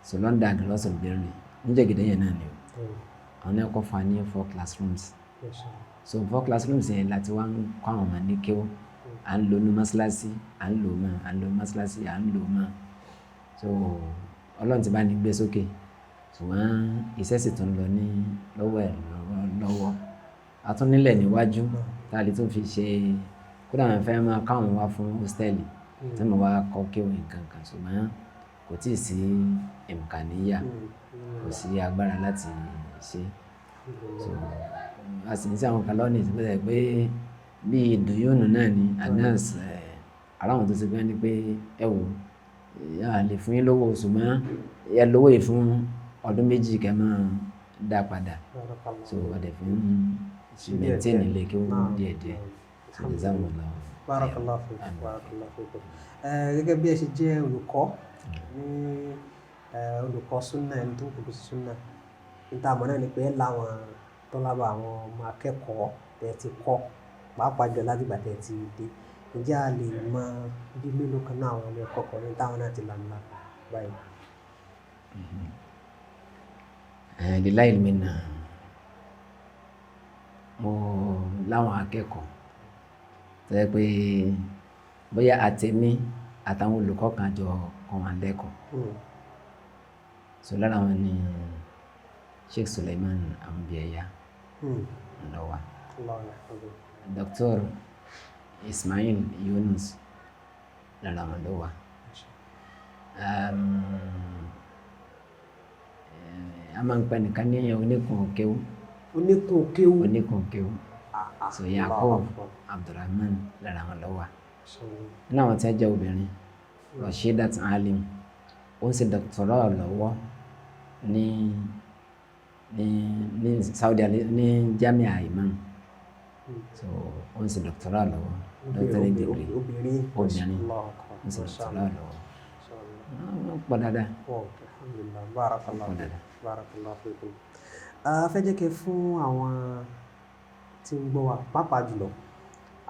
so London Russell Berry níjẹ̀gẹ̀dẹ̀ yẹn náà ni o. Àwọn náà kọ́ fún wa ní 4 classrooms. Masha Allah. So 4 classrooms yẹn láti wá ń kọ́ àwọn ọmọ ní kéwú. À ń lò ní mọ́ṣáláṣí, à ń lò mọ́, à ń lò mọ́ṣáláṣí, à ń lò mọ́. So Ọlọ́run ti bá ní gbé sókè, ṣùgbọ́n iṣẹ́ sì tún lọ ní lọ́wọ́ ẹ̀ lọ́wọ́. A tún nílẹ̀ níwájú tá a lè tún fi ṣe, kódà àwọn fẹ́ máa káwọn wá fún hóstẹ́ẹ̀lì tí mo wá kọ́ kéwú nǹkan kan, ṣùgbọ́n kò tíì sí ìmùkàníyà, kò sí agbára láti ṣe. So a sì ń ṣe àwọn kan lọ́nà ìṣẹ́ pé bí ìdùnyónù náà ni anas ara àwọn tó ṣe fẹ́ ni pé ẹ wò a lè fún yín lówó, ṣùgbọ́n ẹ lówó yìí fún ọdún 2 kẹ́ máa dá padà. So ọdẹ fi ń ṣe maintain ilé kí ó díẹ̀ díẹ̀. So jazakumullahu. Barakallahu fikum. Barakallahu fikum. Gẹ́gẹ́ bí ẹ ṣe jẹ́ olùkọ́ ní olùkọ́ súnà, ẹni tó ń kókó sí súnà, níta àmọ́ náà ni pé láwọn tọ́lábà àwọn ọmọ akẹ́kọ̀ọ́ tẹ́ ti kọ́ pàápàá jọ látìgbà tẹ́ ti dé, ǹjẹ́ a lè mọ bí mélòó kan náà àwọn ọmọ ẹ̀kọ́ kan ní táwọn náà ti lànà báyìí? Lillahi minna, mo láwọn akẹ́kọ̀ọ́ tó jẹ́ pé bóyá àtẹ̀mí àtàwọn olùkọ́ kan jọ kọ́ wọn lẹ́kọ̀ọ́. So lára wọn ni Sheikh Suleiman Amubiyaya ńlọ́wà, Dr. Ismail Yunus lára wọn ló wà. A máa ń pẹ́ nìkan ní oníkun kéwú. Oníkun kéwú. Oníkun kéwú. So Yakub Abdulrahman lára wọn ló wà. Nínú àwọn tí wọ́n jẹ́ obìnrin, Rashidat Alim, ó ń ṣe dọ́kítọ́rọ̀ lọ́wọ́ ní ní ní Saudi Arabia ní Jamia Imam. So ó ń ṣe dọ́kítọ́rọ̀ lọ́wọ́, doctorate degree. Obìnrin. Obìnrin ó ń ṣe dọ́kítọ́rọ̀ lọ́wọ́. Wọ́n pọ̀ dáadáa. Alhamdulillah, barakallahu Pọ̀ dáadáa. barakallahu fikum. A fẹ́ jẹ́ kẹ́ fún àwọn tí ń gbọ́ wa pàápàá jùlọ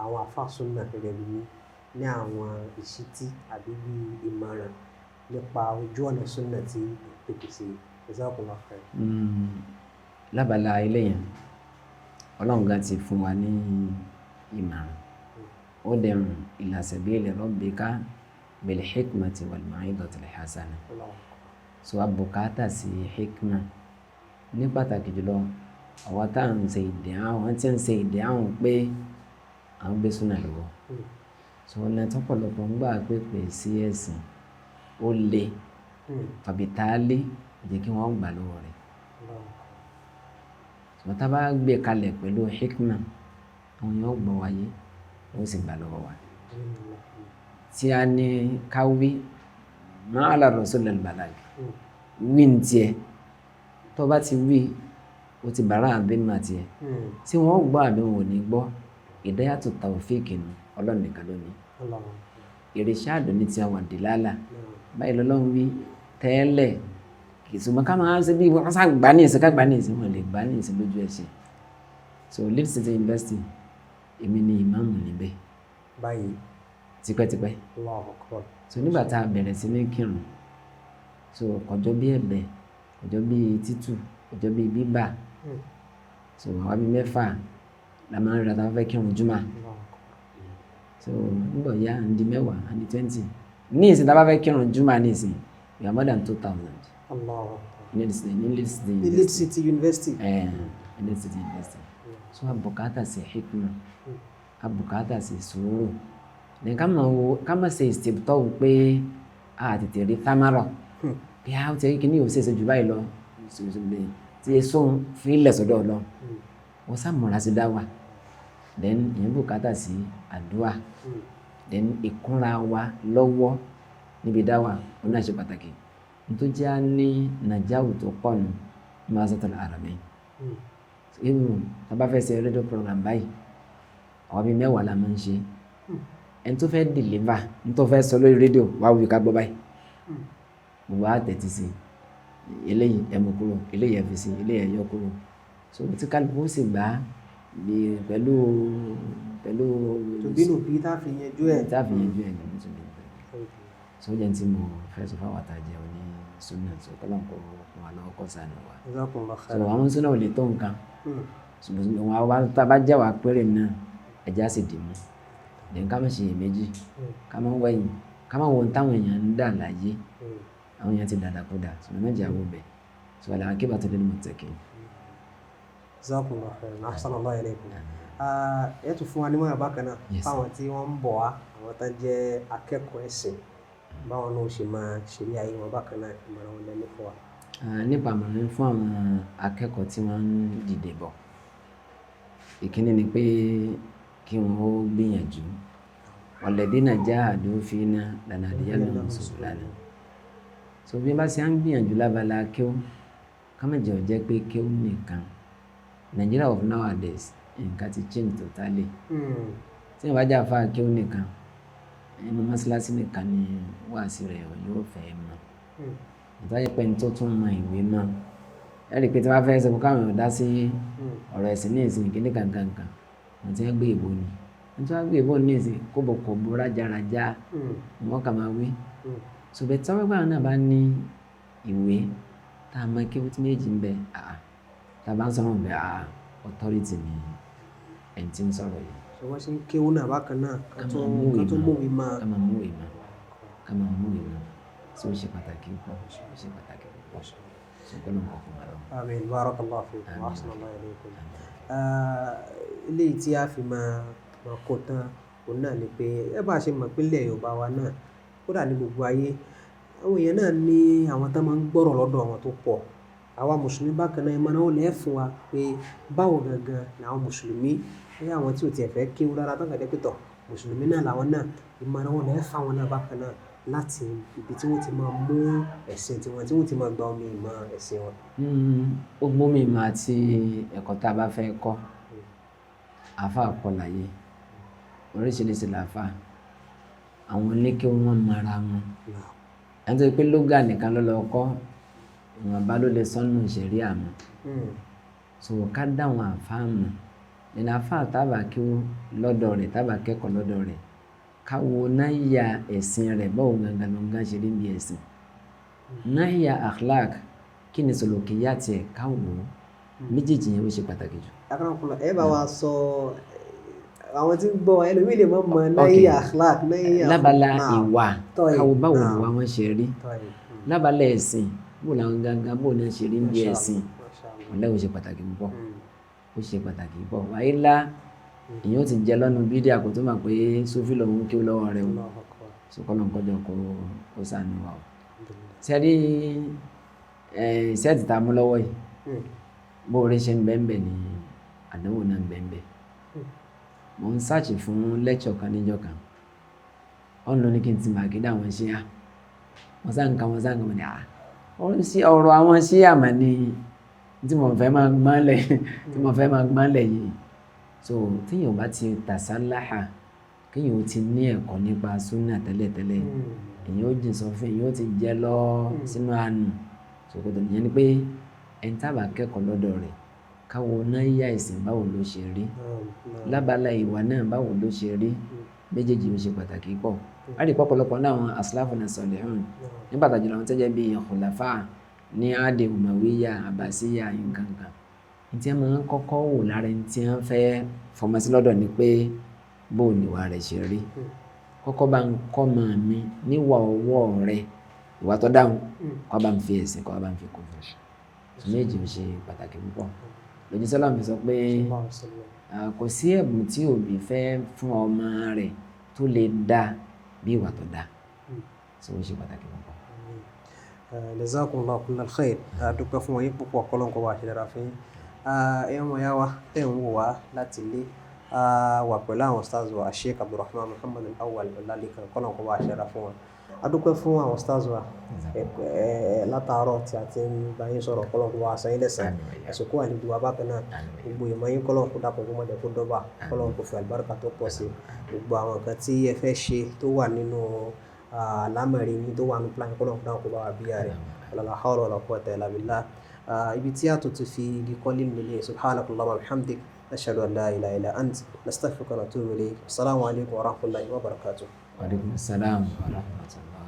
àwọn àfáà súnà gẹ́gẹ́ bí yín ní àwọn ìṣítí àbí bí ìmọ̀ràn nípa ojú ọ̀nà súnà tí pèpè sí. Jazakumullahu khair. Lábala ilé yẹn, Ọlọ́run gan ti fún wa ní ìmọ̀ràn. Ó dẹrùn ila sabili rabbika bil hikmati wal mau'izatil hasana. So a bùkátà sí hikma ní pàtàkì jùlọ àwọn tá à ń ṣe ìdí àwọn tí ń ṣe ìdí àwọn pé Àwọn gbé súnà lọ́wọ́. So ọ̀nà tọ́pọ̀lọpọ̀ ń gbà pèpè sí ẹ̀sìn ó le tàbí tá a lé jẹ́ kí wọ́n gbà lọ́wọ́ rẹ̀. Ṣùgbọ́n tá a bá gbé kalẹ̀ pẹ̀lú hikma, àwọn yóò gbọ́ wáyé, wọ́n sì gbà lọ́wọ́ wa. Tí a ní ká wí, ma ala rasul al-balag, wí ní tiẹ̀, tó bá ti wí, o ti bàrà àbí mà tiẹ̀. Tí wọ́n gbọ́ àbí wọn ò ní gbọ́, hidayatu tawfik nù, Ọlọ́run nìkan ló ní. Irshadu ní ti àwọn dìlálà. Báyìí lọ́lọ́run wí tẹ́lẹ̀. Ṣùgbọ́n ká máa ṣe bí wọ́n sá gbà ní ìsìn, ká gbà ní ìsìn, wọ́n lè gbà ní ìsìn lójú ẹsẹ̀. So Lead City University, èmi ni ìmáàmù níbẹ̀. Báyìí. Tipẹ́tipẹ́. So nígbà tá a bẹ̀rẹ̀ sí ní kírun, so kọjọ́ bí ẹ̀bẹ̀, kọjọ́ bí títù, kọjọ́ bí bíbà. So àwa bí mẹ́fà la máa ń ra tá a fẹ́ kírun júmọ̀. So nígbà yá, à ń di 10, à ń di 20. Ní ìsìn tá a bá fẹ́ kírun júmọ̀ ní ìsìn, we are more than 2,000. Ní Lead City University. Lead City University. So a bùkátà sí hikma, a bùkátà sí sùúrù. Ní ká máa wo, ká máa ṣe ìsìtọ́ pé a tètè rí thámárọ̀. Bí a ti rí kíní ò ṣe é ṣe jù báyìí lọ, tí èso ń fi ilẹ̀ sọ́dọ̀ Ọlọ́run. Wọ́n sá múra sí dá wa. Then ìyẹn bùkátà sí àdúrà. Then ìkúnra wa lọ́wọ́ níbi dá wa, ó náà ṣe pàtàkì. N tó jẹ́ á ní nàjáwù tó pọ̀ nù ní Masatul Haramain. Even tá a bá fẹ́ ṣe rédíò program báyìí, àwa bíi 10 la máa ń ṣe. Ẹni tó fẹ́ deliver, ẹni tó fẹ́ sọ lórí rédíò, wá wí ká gbọ́ báyìí. Gbogbo á tẹ́tí sí i. Eléyìí ẹ mú kúrò, eléyìí ẹ fi sí i, eléyìí ẹ yọ kúrò. So tí kálukú sì gbà á bí pẹ̀lú pẹ̀lú. Tòbínú bí tá a fi yanjú ẹ̀. Tá a fi yanjú ẹ̀ ní tòbínú. So jẹ́ tí mo fẹ́ sọ fún àwọn àtàjẹ́ òní súnà, so kọ́lọ́n kó fún wa lọ́wọ́ kó ṣàánú wa. So àwọn súnà ò lè tó nǹkan. Ṣùgbọ́n àwa tá a bá jẹ́ wa péré náà, ẹja sì dì mú. Then ká má ṣe iyèméjì, ká má wẹ̀yìn, ká má wo ohun táwọn èèyàn ń dà láyé. Àwọn èèyàn ti dàdàkúdà, ṣùgbọ́n méjì àwọ̀ bẹ̀. So al-aqibatu lil muttaqin. Jazakumullahu khairan, ahsanallahu ilaykum. Ẹ tún fún wa nímọ̀ràn bákan náà fáwọn tí wọ́n ń bọ̀ wá, àwọn tó jẹ́ akẹ́kọ̀ọ́ ẹ̀sìn, báwọn náà ṣe máa ṣe ní ayé wọn bákan náà, ìmọ̀ràn wọn lẹ́nu fún wa. Nípa ìmọ̀ràn fún àwọn akẹ́kọ̀ọ́ tí wọ́n ń dìde bọ̀. Ìkíni ni pé kí wọ́n ó gbìyànjú. Walladhina jahadu fina lanahdiyannahum subulana. So bí wọ́n bá ṣe ń gbìyànjú lábala kéwú, ká má jẹ́ ó jẹ́ pé kéwú nìkan. Nigeria of nowadays, nǹkan ti change totally. Tí èèyàn bá jẹ́ àfáà kéwú nìkan, inú mọ́sálásí nìkan ni wàásì rẹ̀ yóò fẹ́ mọ̀. Ìtọ́ jẹ́ pé ẹni tó tún mọ ìwé mọ̀. Ẹ rí i pé tí wọ́n bá fẹ́ sọ fún káwọn èèyàn dá sí ọ̀rọ̀ ẹ̀sìn ní ìsìn kíní kankankan, wọ́n ti ń gbé ìbò ni. Ẹni tí wọ́n gbé ìbò ní ìsìn kóbọ̀kóbọ̀ rájaràja, wọ́n kà máa wí. So bẹ́ẹ̀ tí wọ́n bá náà bá ní ìwé tá a mọ kéwú tí méjì ń bẹ, àà, tá a bá ń sọ̀rọ̀ ń bẹ, àà, authority ni ẹni tí ń sọ̀rọ̀ yìí. So wọ́n ṣe ń kéwú náà bákan náà, ká tún mú ìwé mọ́. Ká máa mú ìwé mọ́. Ká máa mú ìwé mọ́. So ó ṣe pàtàkì púpọ̀, ó ṣe pàtàkì púpọ̀. So kọ́ ló ń kọ́ fún wa lọ́wọ́. Àmín, barakallahu fikum, wa ahsanallahu ilaykum. Eléyìí tí a fi máa kó tán, òun náà ni pé ẹ bá ṣe mọ̀ pé ilẹ̀ Yorùbá wa náà, kódà ní gbogbo ayé, àwọn èèyàn náà ní àwọn tó máa ń gbọ́rọ̀ lọ́dọ̀ àwọn tó pọ̀. Àwa Mùsùlùmí bákan náà, ìmọ̀ràn wo lẹ fún wa pé báwo gangan làwọn Mùsùlùmí, bóyá àwọn tí ò tiẹ̀ fẹ́ kéwú rárá tán kàn jẹ́ pé tọ̀, Mùsùlùmí náà làwọn náà, ìmọ̀ràn wo lẹ fún àwọn náà bákan náà láti ibi tí wọ́n ti máa mú ẹ̀sìn tiwọn, tí wọ́n ti máa gba omi ìmọ̀ ẹ̀sìn wọn. Gbogbo omi ìmọ̀ àti ẹ̀kọ́ tá a bá fẹ́ kọ́, àáfàá kọ́ láyé, oríṣiríṣi làáfàá, àwọn oníkéwú wọ́n mọ ara wọn. Ẹni tó ṣe pé lógà nìkan ló lọ kọ́, ìwọ̀nba ló lè sọ́nù ṣẹ̀ríà mọ́. So ká dá àwọn àáfàá mọ̀. Nínú àáfàá tá bá kéwú lọ́dọ̀ rẹ̀, tá bá kẹ́kọ̀ọ́ lọ́dọ̀ rẹ̀, ká wo náyà ẹ̀sìn rẹ̀ báwo gangan ló ń gán ṣe rí bí ẹ̀sìn. Náyà akhlaq, kí ni sulukiyyat ẹ̀ ká wò ó. Méjèèjì yẹn ó ṣe pàtàkì jù. Akramakumullah, ẹ bá wa sọ àwọn tí ń gbọ́ ẹlòmíì lè mọ̀ mọ̀ náyà akhlaq, náyà Lábala ìwà, ká wo báwo ìwà wọn ṣe rí. Lábala ẹ̀sìn, bó làwọn gangan bó ni wọ́n ṣe rí bí ẹ̀sìn. Wallahi ó ṣe pàtàkì púpọ̀. Ó ṣe pàtàkì púpọ̀. Wàyí lá Ìyẹn ó ti jẹ lọ́nu bídíà kó tó mọ̀ pé Sufi lòun kí ó lọ́wọ́ rẹ̀ o. Sọkọlọ́ nkọjọ kó sànù wa o. Sẹ́rí sẹ́ẹ̀tì tá a mú lọ́wọ́ yìí, bó orí ṣe ń bẹ́ẹ̀ bẹ́ẹ̀ ni àdánwò náà ń bẹ́ẹ̀ bẹ́ẹ̀. Mo ń sáàchì fún lẹ́kṣọ̀ kan níjọ́ kan, ọ̀n ló ní kí n ti mà kí dá àwọn ṣíà. Wọ́n sá nǹkan wọ́n sá nǹkan ní ọ̀rọ̀ àwọn ṣíà mà ní tí mo fẹ́ máa gbọ́n lẹ̀ tí mo fẹ́ máa gbọ́n lẹ̀ yìí. So tíyàn bá ti tàsáláhà, kéèyàn ó ti ní ẹ̀kọ́ nípa súnà tẹ́lẹ̀tẹ́lẹ̀, èyàn ó jìn sọfún, èyàn ó ti jẹ lọ sínú àánú. Ṣòkòtò nìyẹn ni pé ẹni tá bá kẹ́kọ̀ọ́ lọ́dọ̀ rẹ̀, káwo náà yá ìsìn báwo ló ṣe rí, lábala ìwà náà báwo ló ṣe rí, méjèèjì ó ṣe pàtàkì pọ̀. A rí pọ̀pọ̀lọpọ̀ náà àwọn asláfù náà salihun, ní pàtàkì jùlọ àwọn tó jẹ́ bíi khulafa ní ade umawiya, abasiya, nǹkankan. Ní tí wọ́n máa ń kọ́kọ́ wò lára ẹni tí wọ́n fẹ́ fọmọ sí lọ́dọ̀ ni pé bó ni ìwà rẹ̀ ṣe rí. Kọ́kọ́ bá ń kọ́ mọ̀ mi níwà ọwọ́ rẹ̀, ìwà tó dáhùn, kó bá ń fi ẹ̀sìn, kó bá ń fi kún fún un. Méjì ó ṣe pàtàkì púpọ̀. Lójú sọ́lá mi sọ pé kò sí ẹ̀bùn tí òbí fẹ́ fún ọmọ rẹ̀ tó lè dá bí ìwà tó dá. So ó ṣe pàtàkì púpọ̀. Jazakumullahu kullal khair. A dúpẹ́ fún yín púpọ̀, k'Ọlọ́run kó bá ṣe dára fún yín. Ẹ̀yin ọmọ ìyá wa tẹ̀ ń wò wá láti ilé, wà pẹ̀lú àwọn stars wa, Sheikh Abdulrahman Muhammad Al-Awwal Ọlálékan, k'Ọlọ́run kó bá ṣe dára fún wọn. A dúpẹ́ fún àwọn stars wa látàárọ̀ tí a ti ń bá yín sọ̀rọ̀, k'Ọlọ́run kó bá san yín lẹ́san. Àsìkò àlejò wa bákan náà, gbogbo ìmọ̀ yín k'Ọlọ́run kó dàpọ̀ kó má jẹ́ kó dọ́gba, k'Ọlọ́run kó fi àlùbáríkà tó pọ̀ sí. Gbogbo àwọn nǹkan tí ẹ fẹ́ ṣe tó wà nínú àlámọ̀rí yín tó wà nínú plan, k'Ọlọ́run kó dáhùn kó bá wa bíyà rẹ̀. La hawla wala quwwata illa billah. Ibi tí a tún ti fi igi kọ́lé nílé, subhanakallahumma wa bihamdik, nashhadu an la ilaha illa ant, nastaghfiruka wa natubu ilayk. Assalamu alaikum wa rahmatullahi wa barakatuh. Wa alaikum assalam wa rahmatullahi.